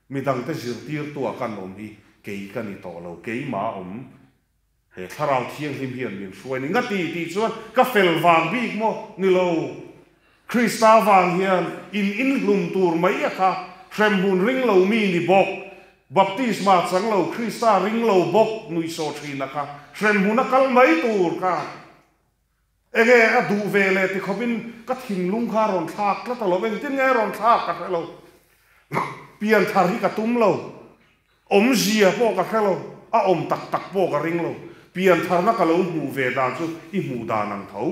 midangte zirtirtua kan awm hi kei ka ni tawh lo, keimah awm He Thlarau Thianghlim hian min hruai ni ngati tih chuan ka fel vang bik maw? Ni lo. Krista vang hian in inhlum tur mai a kha hremhmun ring lo mi ni bawk, baptisma chang lo Krista ring lo bawk nuihsawh thin a kha hremhmun a kal mai tur kha enge a duh ve leh ti khawpin ka thinlung kha a rawn thlak tlat a lo, engtin nge a rawn thlak ka hre lo. Pianthar hi ka tum lo. Awmzia pawh ka hre lo, a awm tak tak pawh ka ring lo. Piantharna ka lo hmuh ve dan chu i hmuh dan ang tho.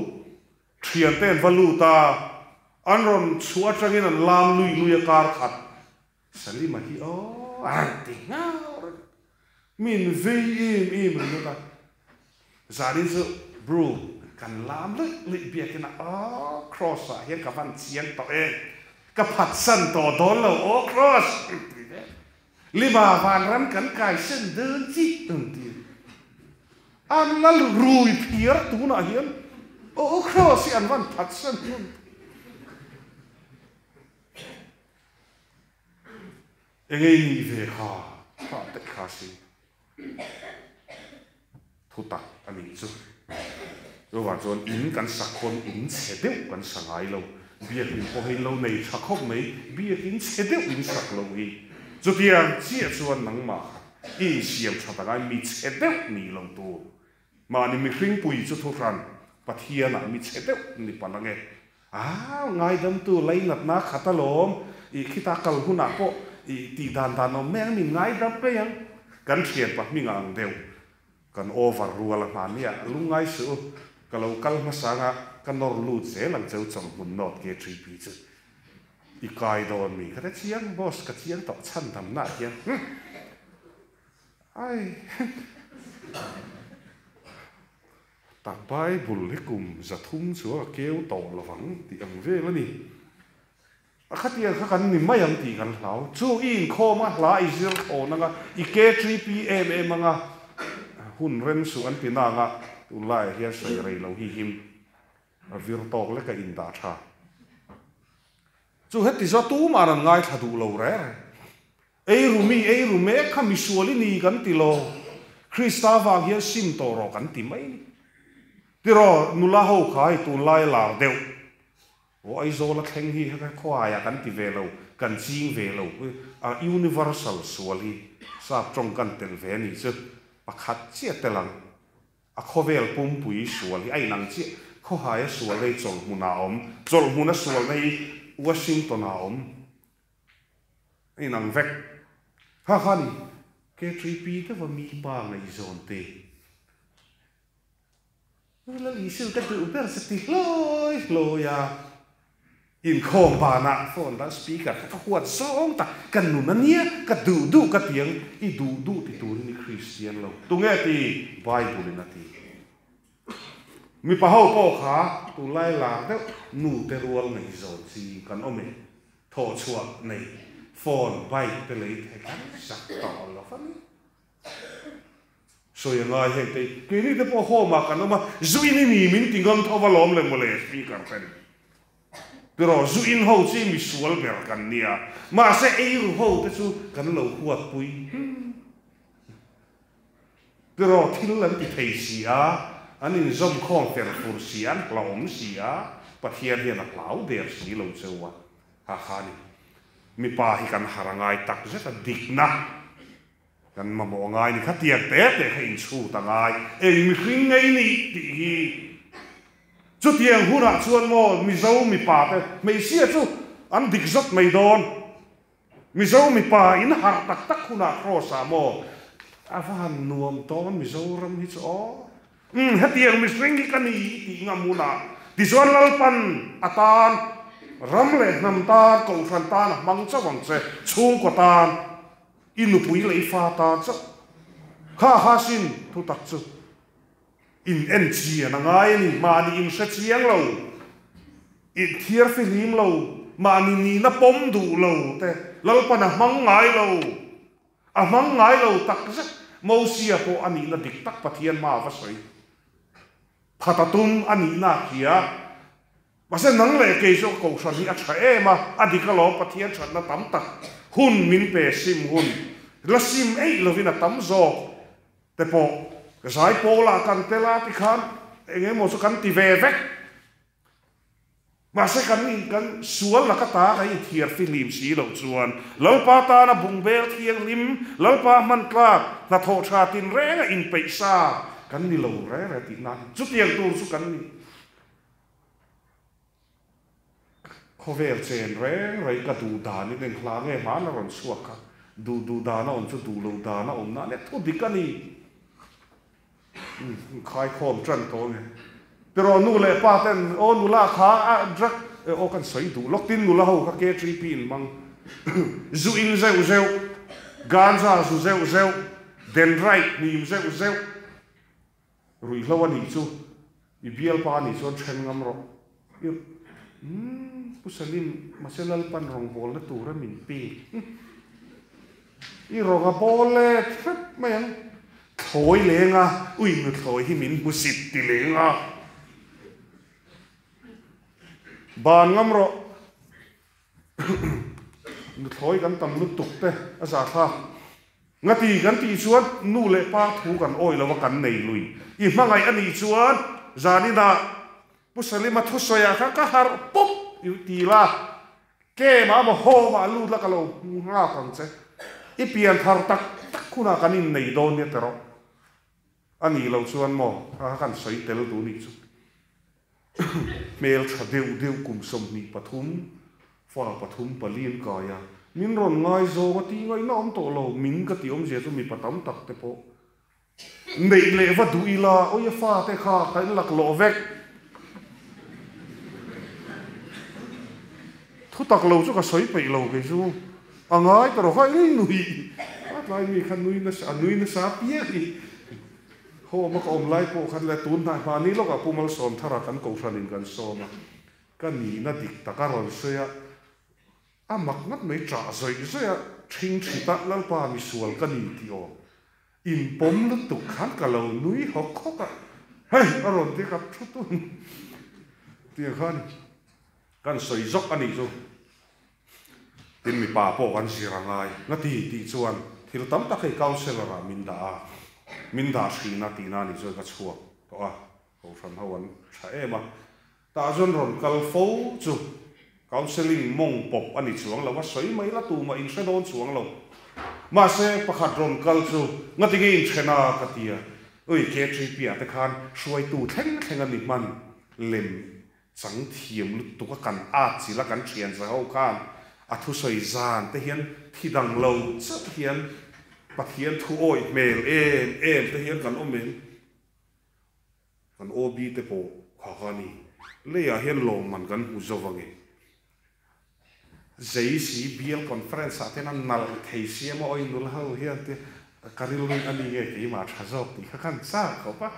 Thiante an va lut a, an rawn chhuah atangin an lam lui lui a kar khat. Salima hi aw a rawn ti nghal reng. Min vei em em ringawt a. Zanin chu bro kan lam luih luih biakin a aw Kross ah hian ka van chiang tawh e, ka phatsan tawh dawn lo aw Kross ti ve. Lima vanram kan kai sen dawn chi ang ti an la rui phiar tunah hian aw Kraws hi an van phat sen hmun enge i nih ve kha kha daih kha si thu tak a nih chu. Chuvang chuan in kan sak khawn in chhe deuh kan sa ngai lo. Biakin pawh hi lo nei tha khawp mai, biakin chhe deuh in sak loh hi. Chutiang chiah chuan nangmah kha i insiam tha tak a, mi chhe deuh nih lo tur. Mahni mihringpui chu thuhran Pathianah mi chhe deuh ni palh ange. Aa, ngaidamtu lainatna khat alawm, i khita kal hunah pawh i tih dan dan awm mai ang, min ngaidam mai ang. Kan thianpa hming ang deuh kan over rual a hman nia, lungngai suh u, ka lo kal hmasa anga ka nawr lut zel ang cheu chawlhmun nawt KTP chu i kai dawn mi ka ti chiang boss ka chiang tawh chhan damna ah hian huh ai. Tak Bible hi kum 300 chuang a keu tawh lovang tih ang vel a ni. A khatiang kha kan ni mai ang tih kan hlau. Chu i inkhawm a, hla i zir thawn anga, i KTP em em anga, hun rem suh an ti na anga, tunlaiah hian sawi rei lo hi him a vir tawk lek a indah tha. Chu heti zawh tumah an ngaithla duh lo reng. Ei ru mi, ei ru mek kha misual i ni kan ti lo. Krista vang hian sim tawh rawh kan ti mai ni. Tiraw nula ho kha hei tunlai a lar deuh. Aw Aizawl a thleng hi khaw aiah kan ti ve lo, kan ching ve lo. A universal sual hi sap tawng kan telh ve a nih chu pakhat chiah tel ang. A khawvel pumpui sual hi a inang chiah. Khawhaia sualna hi chawlhmunah a awm. Chawlhmuna sualna hi Washington-ah a awm. A inang vek. Kha kha ni K3P deuha mi pa ngaihzawn te. Lal Isu ka duh ber che ti hlawi hlawi a. Inkhawm banah phone dah speaker kha ka huat zawng tak, ka nun a nia, ka duh duh ka ti ang, i duh duh ti turin i Kristian lo. Tunge ti? Bible in a ti. Mipa ho pawh kha tunlai lar deuh nu te rual ngaihzawn chi kan awm e, thawhchhuah nei, phone, bike te lei thei kan zak tawh lo va ni. Sawi a ngai heng te hi. Keini te pawh home ah kan awm a, zu in i ni min ti ngam tho va lawm le mawle speaker te ni. Tiraw zu in ho chi misual ber kan nia, mahse eiru ho te chu kan lo huat pui. Tiraw thil an ti thei si a, an inzawm khawm fer fur si a, an hlauhawm si a, Pathian hian a hlau der si lo cheu a, ha kha ni. Mipa hi kan har a ngai tak zet a, dikna. Kan mamawh ngai ni kha tiang te te kha inchhut a ngai, eng mihring ngei nih tih hi. Chutiang hunah chuan maw Mizo mipa te hmeichhia chu an dik zawt mai dawn. Mizo mipa in harh tak tak hunah Kross ah maw a va han nuam tawn Mizoram hi chu aw. Umm hetiang mihring hi ka ni tih ngam hunah tichuan Lalpan a tan ram leh hnam tan kohhran tan a hmang chauh ang che chhungkaw tan. I nupui leh i fa ta chauh. Kha kha sin thu tak chu in en chian a ngai a ni. Mahni in hre chiang lo, i thiar fihlim lo, mahni nihna pawm duh lo te Lalpan a hmang ngai lo. A hmang ngai lo tak zet. Mosia pawh a nihna dik tak Pathian hma a va sawi. Phata tum a nihna a hria. Mahse nang leh kei chu kohhran hi a tha em a, a dik alawm Pathian thatna tam tak hun min pe sim hun la sim eih lovin a tam zawk te pawh zai pawlah kan tel a tikhan eng emaw chu kan ti ve vek. Mahse kan in kan sual laka ta kan inthiar fihlim si loh chuan Lalpa tana bungbel thianghlim, Lalpa hman tlak, hnathawh tha tinrenga inpeih sa kan ni lo reng reng tihna chutiang tur chu kan ni. Khawvel chen reng reng ka duh dan in eng hla nge hmaan a rawn chhuak kha, duh duh dan a awm chu duh lo dan a awm na ania thu dik a ni. Umm khaikhawm tan tawh nge. Tiraw nu leh pa ten aw nula kha a drug aw kan sawi duh lawk tin nula ho kha KTP in hmang zu in zeuh zeuh, ganja zu zeuh zeuh, dendrite hnim zeuh zeuh. Ruihhlo a nih chu i bialpa a nih chuan then ngam rawh. I umm Pu Salim mahse Lalpan rawngbawlna tura min pek. I rawn a bawl let hrep mai ang. Thlawi leng a, ui nuthlawi hi min hmusit ti leng a. Ban ngam rawh. Nuthlawi kan tam lutuk te a za thlak. Ngati kan tih chuan nu leh pa thu kan awi lo a kan nei lui. I hmangaih a nih chuan zaninah Pu Salima thusawiah khan ka harh pawp i ti la, Kemah maw hawmah lut la ka lo hmu nghak ang che. I pian thar tak tak hunah kan innei dawn nia tiraw. A nih loh chuan maw kha kan sawi tel duh nih chu. Hmel tha deuh deuh kum 23, fa pathum pali an kai a, min rawn ngaizawng a tih ngaihna awm tawh lo, min ka tih awmzia chu mipa tam tak te pawh neih leh va duh ila, awi a fate kha ka in laklawh vek. Thu tak lo chu ka sawi peih lo kei chu, a ngai ta rawh kha eng nui, a tlai mi kha nui nasa, a nui nasa piang hi. Home a ka awm lai pawh khan le tun hnai hmahni lawkah Pu Malsawmthara kan kohhranin kan sawm a, ka nihna dik tak a rawn sawi a, a mak ngat mai ṭah zawih zawih a, ṭhing ṭhit a, Lalpa misual ka ni tih aw, inpawm lutuk khan ka lo nui hawk hawk a, hei a rawn ti ka thu tun tiang khan kan sawi zawk a nih chu. Tin mipa pawh kan zir a ngai, ngati tih chuan thil tam tak hei councellor ah min dah a. Min dah hrin a tihna ni chuan ka chhuak tawh a, Kohhran ho an tha em a, tah chuan rawn kal fo chu counselling mawng pawp a ni chuang lo a, sawi mai la tumah in hre dawn chuang lo. Mahse pakhat rawn kal chu ngatinge in then a ka ti a, ui KTP ah te khan hruaitu thleng thleng a ni hman lem chang thiam lutuk a kan at chilh a kan thian za ho khan a thusawi zan te hian thi dang lo chauh hian Pathian thu awih hmel em em te hian kan awm em? Kan OB te pawh kha kha a ni. Leiah hian lawmman kan hmu zo ange. Zei si bial conference ah te hian a nalh thei si emaw awi nula ho hian te ka rilru in a ni nge keimah tha zawk tih kha khan chak khawp a.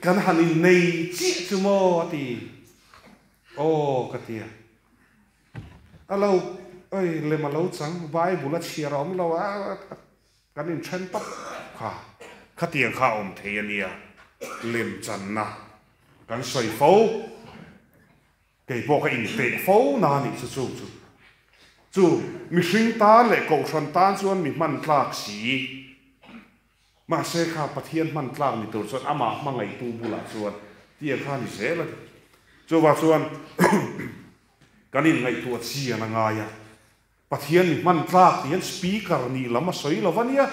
Kan han innei chiah chu maw a ti. Aw ka ti a. A lo oi lem a lo chang Bible a chhiar a awm lo a. Kan inthen tawp kha khatiang kha a awm thei a nia, lemchanna kan sawi fo, kei pawh ka inteh fo na nih chu chung chu. Chu mihring tan leh kohhran tan chuan mi hman tlak si, mahse kha Pathian hman tlak ni tur chuan amah hmangaihtu bulah chuan tiang kha a ni zel a ni. Chuvang chuan kan inngaihtuah chian a ngai a. Pathian mi hman tlak tih hian speaker nih lam a sawi lo va nia.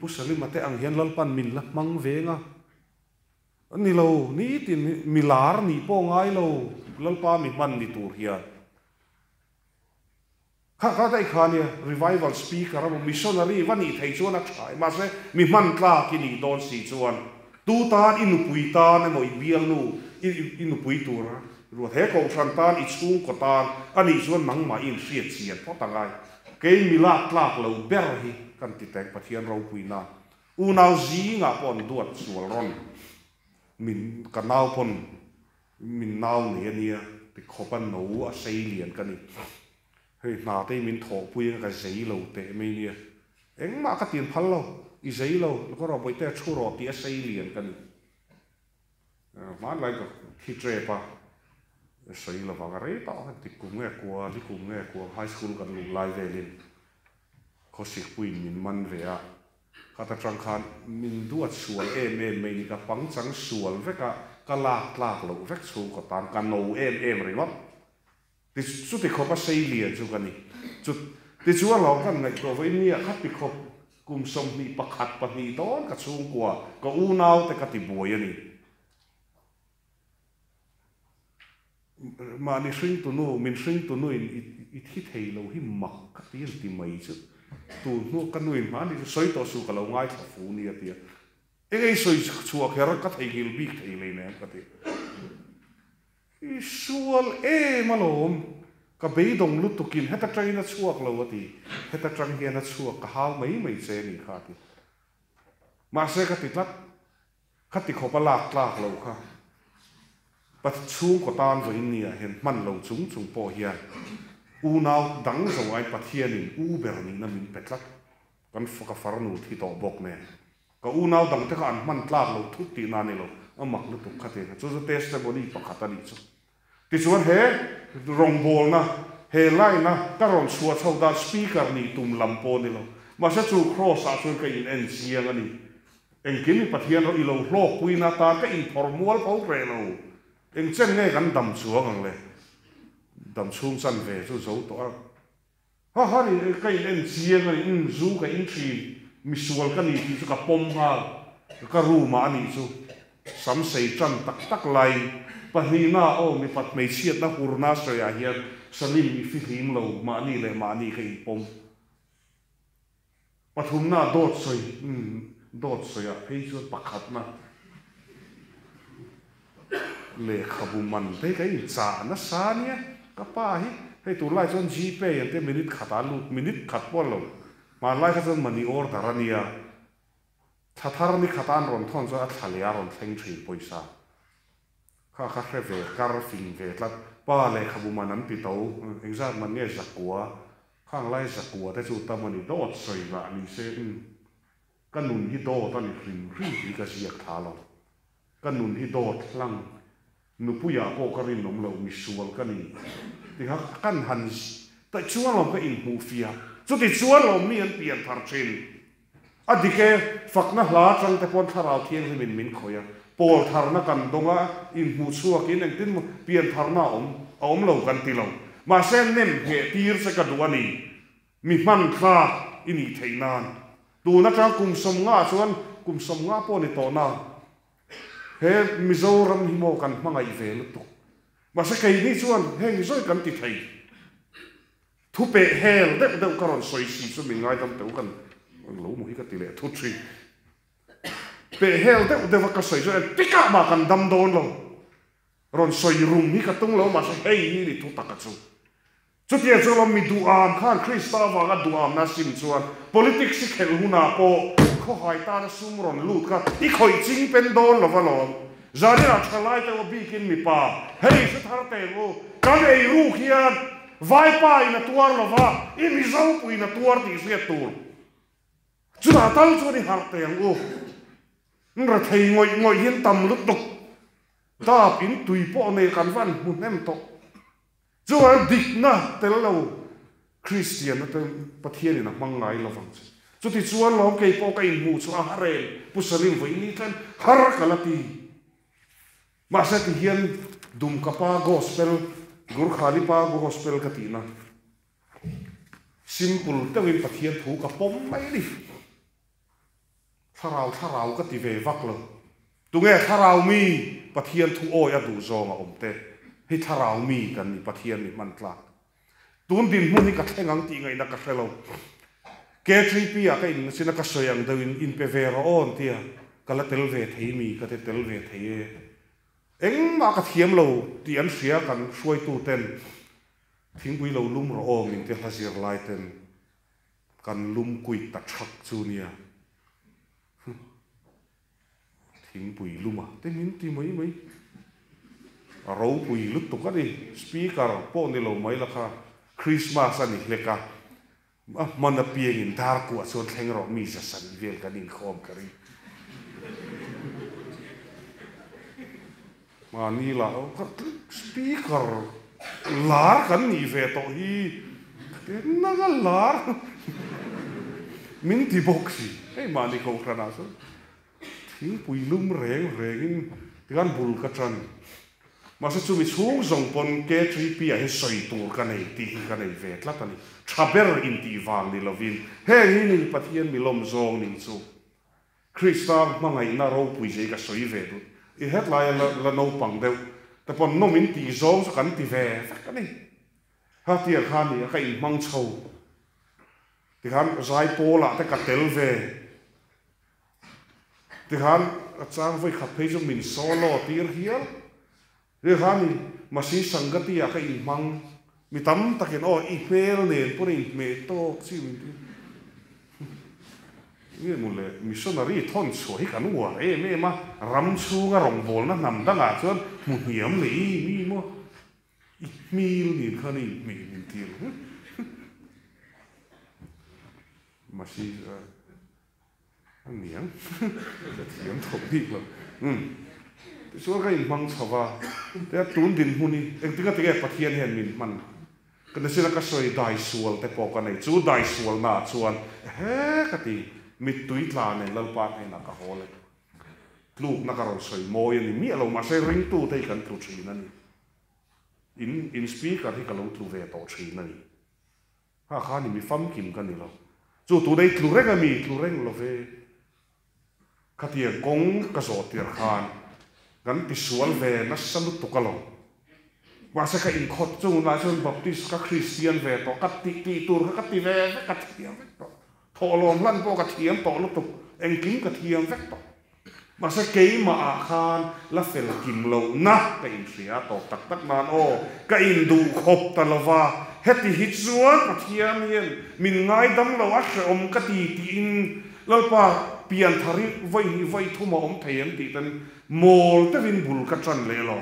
Pu Salima te ang hian Lalpan min la hmang veng a. Ni lo, nitin mi lar nih pawh ngai lo Lalpa mi hman ni tur hian. Kha kha daih kha nia, revival speaker emaw missionary va nih theih chuan a tha e, mahse mi hman tlak i nih dawn si chuan tu tan i nupui tan emaw i bialnu i nupui tura Ruat, he kohhran tan i chhungkaw tan a nih chuan nangmah i inhriat chian phawt a ngai. Kei mi lak tlak lo ber hi kan ti teng Pathian ropui nan. Unau zingah pawh an duat sual rawn min ka nau pawn min nau nei a nia ti khawp a no a sei lian ka ni. Hei hna te hi min thawhpui anga ka zei lo teh mai nia. Engmah ka tin phal lo, i zei lo, ka rawh bawihte a thu rawh tih a sei lian ka ni. Hmanlai ka thi trep a, sawi lovang a rei tawh a, dik kum nge kua, ni kum nge kua high school kan luh lai velin khawsikpuiin min man ve a, khat atang khan min duat sual em em mai ni, ka pangchang sual vek a, ka lak tlak loh vek chhungkaw tan ka no em em ringawt. Ti chuti khawp a sei lian chu ka ni. Chu tichuan lo kan ngaihtuah vawiin nia kha ti khawp kum 21 pahnih dawn ka chhungkua ka unau te ka ti buai a ni. Mahni hringtunu min hringtunuin i thi thei lo hi mak ka ti an ti mai chu. Tun hnu ka nuin hma ni chu sawi tawh suh ka lo ngaithla fu nia tia. Eng ei sawi chhuah kher ka theihnghilh bik thei hleinem ka ti. I sual em alawm, ka beidawng lutukin heta tangin a chhuak lo a ti, heta tang hian a chhuak ka hau mai mai che ni kha a ti. Mahse ka ti tlat, kha ti khawp a lak tlak lo kha pa chhungkaw tan vawiin ni ah hian hman lo chung chung pawh hian unau dang zo ai Pathianin u ber nihna min pe tlat, kan ka farnu thi tawh bawk nen. Ka unau dangte kha an hman tlak lo thut tihna a ni lo, a mak lutuk kha ti. Chu chu testimony pakhat a nih chu. Tichuan he rawngbawlna, he line-a ka rawn chhuah chho dan speaker nih tum lam pawh a ni lo. Mahse chu cross-ah chuan ka in en chiang a ni. Engkim i Pathian rawh i lo hlawkpuina atan ka inphawrh mual pho hreh lo. Eng chen nge kan dam chuang ang le? Dam chhung chan ve chu zo tawh a. Ha ha ni, ka in en chiang a ni, umm zu ka in thin, misual ka ni tih chu ka pawm nghal, ka room ah a nih chu, sam sei tan tak tak lai, pahnihna aw mipat hmeichhiatna hurna sawiah hian Salim i fihlim lo, mahni leh mahni ka in pawm. Pathumna dawt sawi, umm dawt sawiah phei chuan pakhatna lehkhabu man te hi ka inchah nasa a nia, ka pa hi hei tunlai chuan Gpay an tia minute khatah a lut, minute khat pawh a lo, hmanlai kha chuan money order a nia, thla thar ni khata an rawn thawn chuan a thla leh a rawn thleng thin pawisa kha kha hre ve kar fing ve tlat, pa lehkhabu man an ti to, engzat man nge zakua Khang lai zakua te chu tam a ni, dawt sawi lah ni se umm ka nun hi dawt a ni hrim hrim tih ka ziak thla lo. Ka nun hi dawt hlang, nupuiah pawh ka rinawm lo, misual ka ni tih kha kan han taih chuan lawm ka inhmuh fiah. Chuti chuan lawm mi an pian thar thin. A dik e, fakna hla atang te pawn Thlarau Thianghlimin min khawih a, pawl tharna kan dawng a, inhmuh chhuakin engtin maw pian tharna a awm, a awm lo kan ti lo. Mahse nem ngheh tir che ka duh a ni. Mi hman tlak i nih theih nan. Tun atang kum 50 ah chuan kum 50 pawh ni tawh na. He Mizoram hi maw kan hmangaih ve lutuk. Mahse keini chuan heng zawi kan ti thei. Thu peh hel deuh deuh ka rawn sawi si chu min ngaidam teuh kan lo mu hi ka ti leh thut thin. Peh hel deuh deuh a ka sawi chu engtikah mah kan dam dawn lo. Rawn sawi rum hi ka tung lo mahse hei hi ni thu taka chu. Chutiang chu lawm mi duham khan Krista avanga duhamna sim chuan politics i khelh hunah pawh khawhai tana sum rawn lut kha i khawih ching pen dawn lo va lawm. Zaninah thalai te u bikin mipa hei hre thar teng u kan ei ruk hian Vaipa in a tuar lo va, i Mizo puiin a tuar tih hriat tur. Chutah tal chuan i harh teh ang u. N rethei ngawih ngawih hian tam lutuk. Tap in tui pawh nei kan van hmu hnem tawh. Chuan dikna tel lo Kristianna te Pathian in a hmang ngai lo vang che. Chuti chuan lawm kei pawh ka inhmuh chu a har em Pu Salim vawi ni tlen har ka la ti. Mahse ti hian Dumka pa gospel, Gurkhali pa gospel ka tihna simple deuhin Pathian thu ka pawm mai a ni. Thlarau thlarau ka ti ve vak lo. Tunge thlarau mi Pathian thu awi a duh zawng a awm te hi thlarau mi kan ni Pathian mi hman tlak. Tun dinhmun hi ka thleng ang tih ngaihna ka hre lo. K3P ah ka in chin a ka sawi ang deuh in in pe ve rawh aw an tia, ka la tel ve thei mi ka ti tel ve thei e. Engmah ka thiam lo tih an hria kan hruaitu ten thingpui lo lum rawh aw min ti hla zir lai ten kan lum kuit ta thak chu nia. Thingpui luma te min ti mai mai. A ropui lutuk a ni. Speaker pawh ni lo mai la kha Christmas a ni hlek a, a hman apiangin dar kuah chuan thleng rawh mi za sarih vel kan inkhawm ka ring. Mahni lah speaker lar kan nih ve tawh hi nanga lar min ti bawk si. Hei mahni kohhranah chuan thingpui lum reng rengin tikhan bul ka tan. Mahse chumi chhung zawng pawn K3P ah hian sawi tur ka nei tih hi ka nei ve tlat a ni. Tha ber intih vang ni lovin heng hi ni Pathian milawm zawng ning chu. Krista hmangaihna ropui zei ka sawi ve duh. I hetlai a la naupang deuh te pawn nawm in tih zawng chu kan ti ve vek a ni. Ha tiang kha ni a ka inhmang chho. Tikhan zaipawl ah te ka tel ve. Tikhan a chang vawi khat phei chu min solo tir hial. Tikhan i Masi Sangati ah ka inhmang. Mi tam takin aw i hmel nen pawn a inhmeh tawk chi min ti. Nge maw le, missionary thawn chhuah hi kan uar em em a, ram chhunga rawngbawlna hnam dangah chuan hmu hniam leh i mi maw i hmel nen khan a inhmeh min ti lo. Masi A niang ka thiam tho bik lo. Umm. Tichuan ka inhmang chho va, tia tun dinhmun hi engtin ka ti nge Pathian hian min hman? Ka nasina ka sawi daisual te pawh ka nei. Chu daisualnaah chuan ehe ka ti, mittui tla nen Lalpa hnenah ka haw leh. Tlukna ka rawn sawi mawi a ni miah lo, mahse ringtute hi kan tlu thin a ni. In in speaker hi ka lo tlu ve tawh thin a ni. Kha kha ni mi famkim ka ni lo. Chu tunei tlu reng a mi tlu reng lo ve. Khatiang kawng ka zawh tir khan kan tisual ve nasa lutuk alawm. Mahse ka inkhawt chung lai chuan Baptist ka Kristian ve tawh, ka tih tih tur kha ka ti ve vek, ka thiam vek tawh. Thawhlawm hlan pawh ka thiam tawh lutuk, engkim ka thiam vek tawh. Mahse keimahah khan la fel kim lohna ka inhria a tawp tak tak nan aw, ka induh khawp ta lova, heti hi chuan Pathian hian min ngaidam lo a hrehawm ka ti tiin Lalpa pianthar hi vawi hnih vawi thum a awm thei em tih ten mawl deuhin bul ka tan leh lo.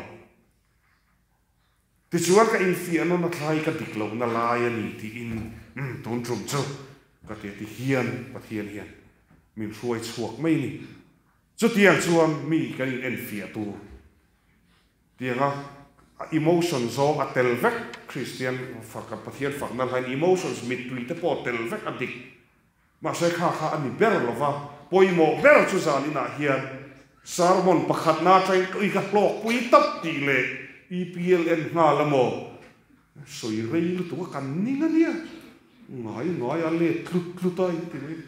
Tichuan ka infiah nawn a thlai ka dik lohna lai a ni tiin umm tun tum chu ka ti a ti hian Pathian hian min hruai chhuak mai ni. Chutiang chuan mi kan in enfiah tur tianga A emotion zawng a tel vek, Kristian fak Pathian fakna hlain emotions mittui te pawh tel vek a dik. Mahse kha kha a ni ber lo va, pawimawh ber chu zan inah hian sermon pakhatna atangin ui ka hlawkpui tawp tih leh EPL en nghal a maw? Sawi rei lutuk a kan ning a nia, ngai ngai a let tlut tlut a in ti mai.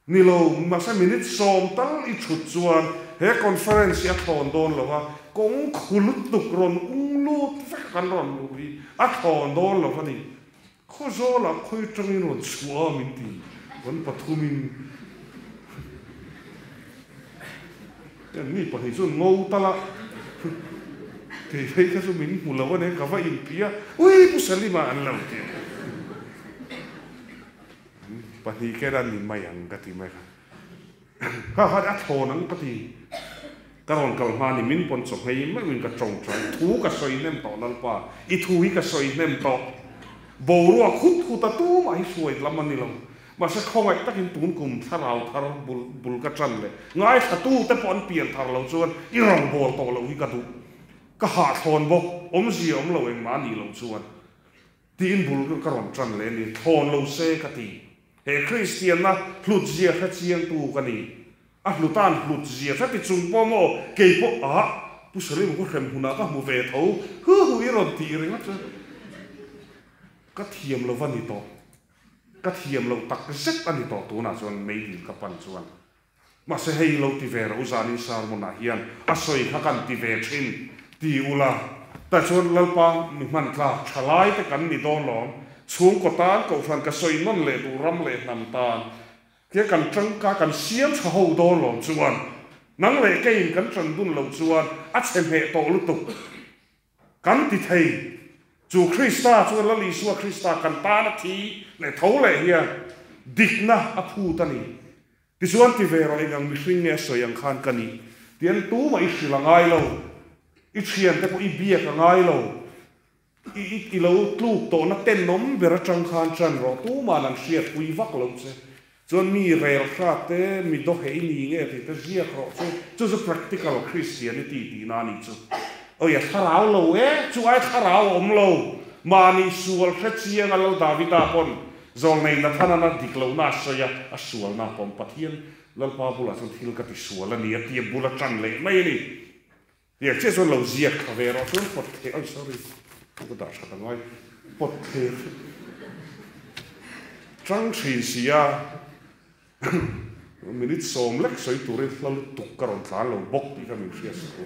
Ni lo, mahse minute sawm tal i thut chuan he conference hi a thlawn dawn lo a, kawng khu lutuk rawn ung lut vek kan rawn hmuh hi a thlawn dawn lo a ni. Khawzawlah khawi tangin rawn chhuah a min ti, kan pathumin hian mi pahnih chuan ngo tal a, kei phei kha chu min hmu lo a nia ka va inpi a, ui Pu Salima an lo ti a. Pahnih ken a ni mai ang ka ti mai kha. Kha khan a thlawn ang ka ti. Ka rawn kal hma ni min pawn chaw hmei meuhin ka tawngtai. Thu ka sawi hnem tawh Lalpa, i thu hi ka sawi hnem tawh. Boruak hut hut a tumah hi hruai lam a ni lo. Mahse khawngaih takin tun kum thlarau thar bul bul ka tan leh ngaithla tu te pawh an pian thar lo chuan i rawngbâwl tawh loh hi ka duh. Ka hahthlawn bawk, awmzia awm lo engmah a nih loh chuan. Tiin bul ka rawn ṭan leh a ni. Thlawn lo se ka ti. He Kristianna hlutzia hre chiangtu ka ni. A hluta'n hlutzia hre ti chung pawh maw kei pawh ah Pu Salim ku hrem hunah ka hmu ve tho hu hu i rawn tih ringawt chu ka thiam lo va ni tawh. Ka thiam loh tak zet a ni tawh tunah chuan meidil ka pan chuan. Mahse hei lo ti ve ro zanin sermon ah hian a sawi kha kan ti ve thin ti ula tah chuan Lalpa mi hman tlak tha lai te kan ni dawn lawm chhungkaw tan kohhran ka sawi nawn leh duh ram leh hnam tan tia kan tangka kan siam tha ho dawn lawm chuan nang leh keiin kan tan dun loh chuan a chhe hmeh tawh lutuk kan ti thei. Chu Krista chuan Lal Isua Krista kan tan a thi leh tho leh hian dikna a phut a ni. Tichuan ti ve rawh eng ang mihring nge a sawi ang khan ka nih tian tumah i hrilh a ngai lo, i thiante pawh i biak a ngai lo, i i lo tluk tawhna tenawm ber atang khan ṭan rawh tuma'n an hriatpui vak lo che. Chuan mi rel hrat te, mi dawheh i ni nge tih te ziak rawh chu, chu chu practical Christianity tihna a nih chu. Oi a thlarau lo e, chu ai thlarau a awm lo. Mahni sual hre chiang a Lal Davida pawn Zawlnei Nathana'n a dik lohna a sawi a, a sualna pawm Pathian Lalpa bulah chuan thil ka ti sual a ni a tia bul a ṭan leh mai a ni. Tiang chiah chuan lo ziak thla ve rawh chuan pawt thei, oi sorry, ka dah that a ngai, pawt thei ṭang ṭhin si a, minute sawm lek sawi turin hla lutuk ka rawn tlan lo bawk tih kha min hriat sak u.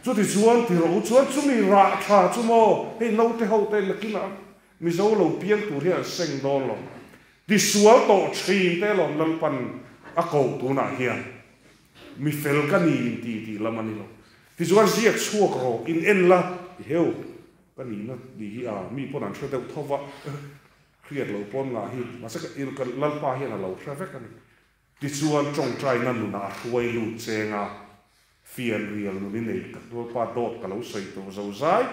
Chuti chuan ti rawh u chuan chumi rah tha chu maw hei naute ho te nakinah Mizo lo piang tur hian an seng dawn lo. Tisual tawh thin te lawm Lalpan a koh tunah hian mi fel ka ni in ti tih lam a ni lo. Tichuan ziak chhuak rawh in en la i heu ka nihna ni hi a mi pawn an hre deuh tho va hriat loh pawn ngah hi mahse ka Lalpa hian a lo hre vek a ni. Tichuan tawngtaina nunah a hruai lut cheng a, fianrial nun i nei ka Lalpa dawt ka lo sawi tur zozai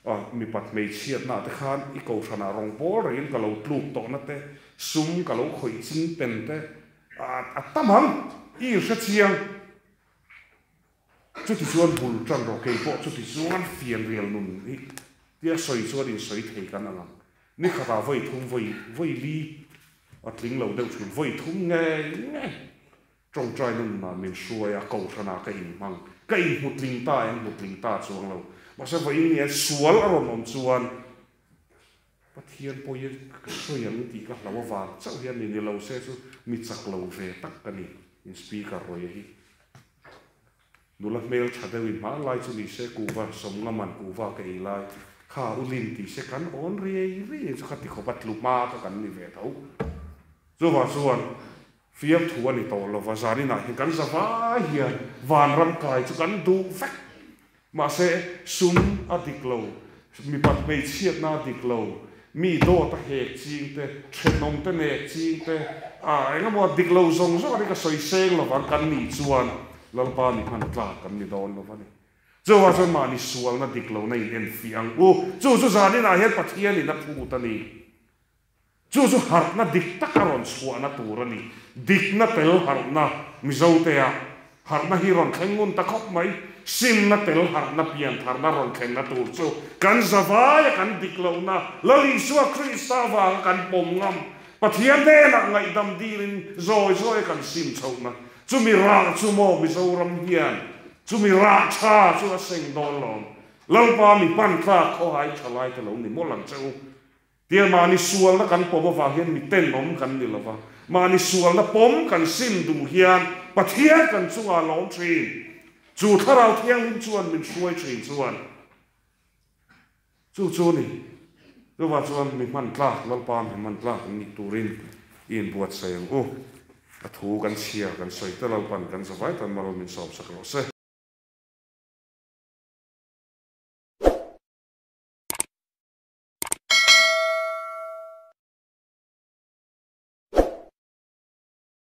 a, mipat hmeichhiatna ah te khan i kohhranah rawngbâwl rengin ka lo tluk tawhna te, sum ka lo khawih ching pen te a tam ang, i inhre chiang. Chuti chuan bul tan rawh kei pawh chuti chuan fianrial nun hi tia sawi chuan insawi thei kan ang ang. Ni khatah vawi thum vawi vawi li a tling lo deuh thin vawi thum ngei ngei tawngtai nunah min hruai a kohhranah ka inhmang ka inhmu tling ta em hmu tling ta chuang lo mahse vawiin ni a sual a rawn awm chuan Pathian pawhin ka sawi ang tih ka hlau avang chauh hian ni ni lo se chu mi chak lo ve tak ka ni in speaker rawih hi. Nula hmel tha deuhin hma lai chu ni se kuhva sawmngaman kuhva ka ei lai kha u Lin ti se kan awn riai riai chu kha ti khawp a tlu hma kha kan ni ve tho. Chuvang chuan fiamthu a ni tawh lova zaninah hian kan za vai hian vanram kai chu kan duh vek. Mahse sum a dik lo, mipat hmeichhiatna a dik lo, mi dawt a hek ching te, thenawm te nek ching te, ah eng emaw a dik lo zawng zawng a ni ka sawi seng lovang kan nih chuan Lalpa ni hman tlak kan ni dawn lo a ni. Chuvang chuan mahni sualna dik lohna in enfiah ang u. Chu chu zaninah hian Pathianin a phut a ni. Chu chu harhna dik tak a rawn chhuahna tur a ni. Dikna tel harhna Mizotea harhna hi rawn thleng ngun ta khawp mai. Simna tel harhna piantharna rawn thlenna tur chu kan zavaia kan dik lohna Lal Isua Krista avanga kan pawm ngam Pathian hnenah ngaihdam dilin zawi zawia kan sim chhohna chumi rah chu maw Mizoram hian chumi rah tha chu a seng dawn lawm. Lalpa mi hman tlak khawhai tha lai te lo ni mawlh ang che u. Tia mahni sualna kan pawm avang hian mi tenawm kan ni lova, mahni sualna pawm kan sim duh hian Pathian kan chungah lawm thin. Chu Thlarau Thianghlim chuan min hruai thin chuan chu chu ni. Chuvah chuan mi hman tlak, Lalpa mi hman tlak an nih turin i inbuatsaih ang u. A thu kan chhiar kan sawi te Lalpan kan zavai tan mal min sawmsak rawh se.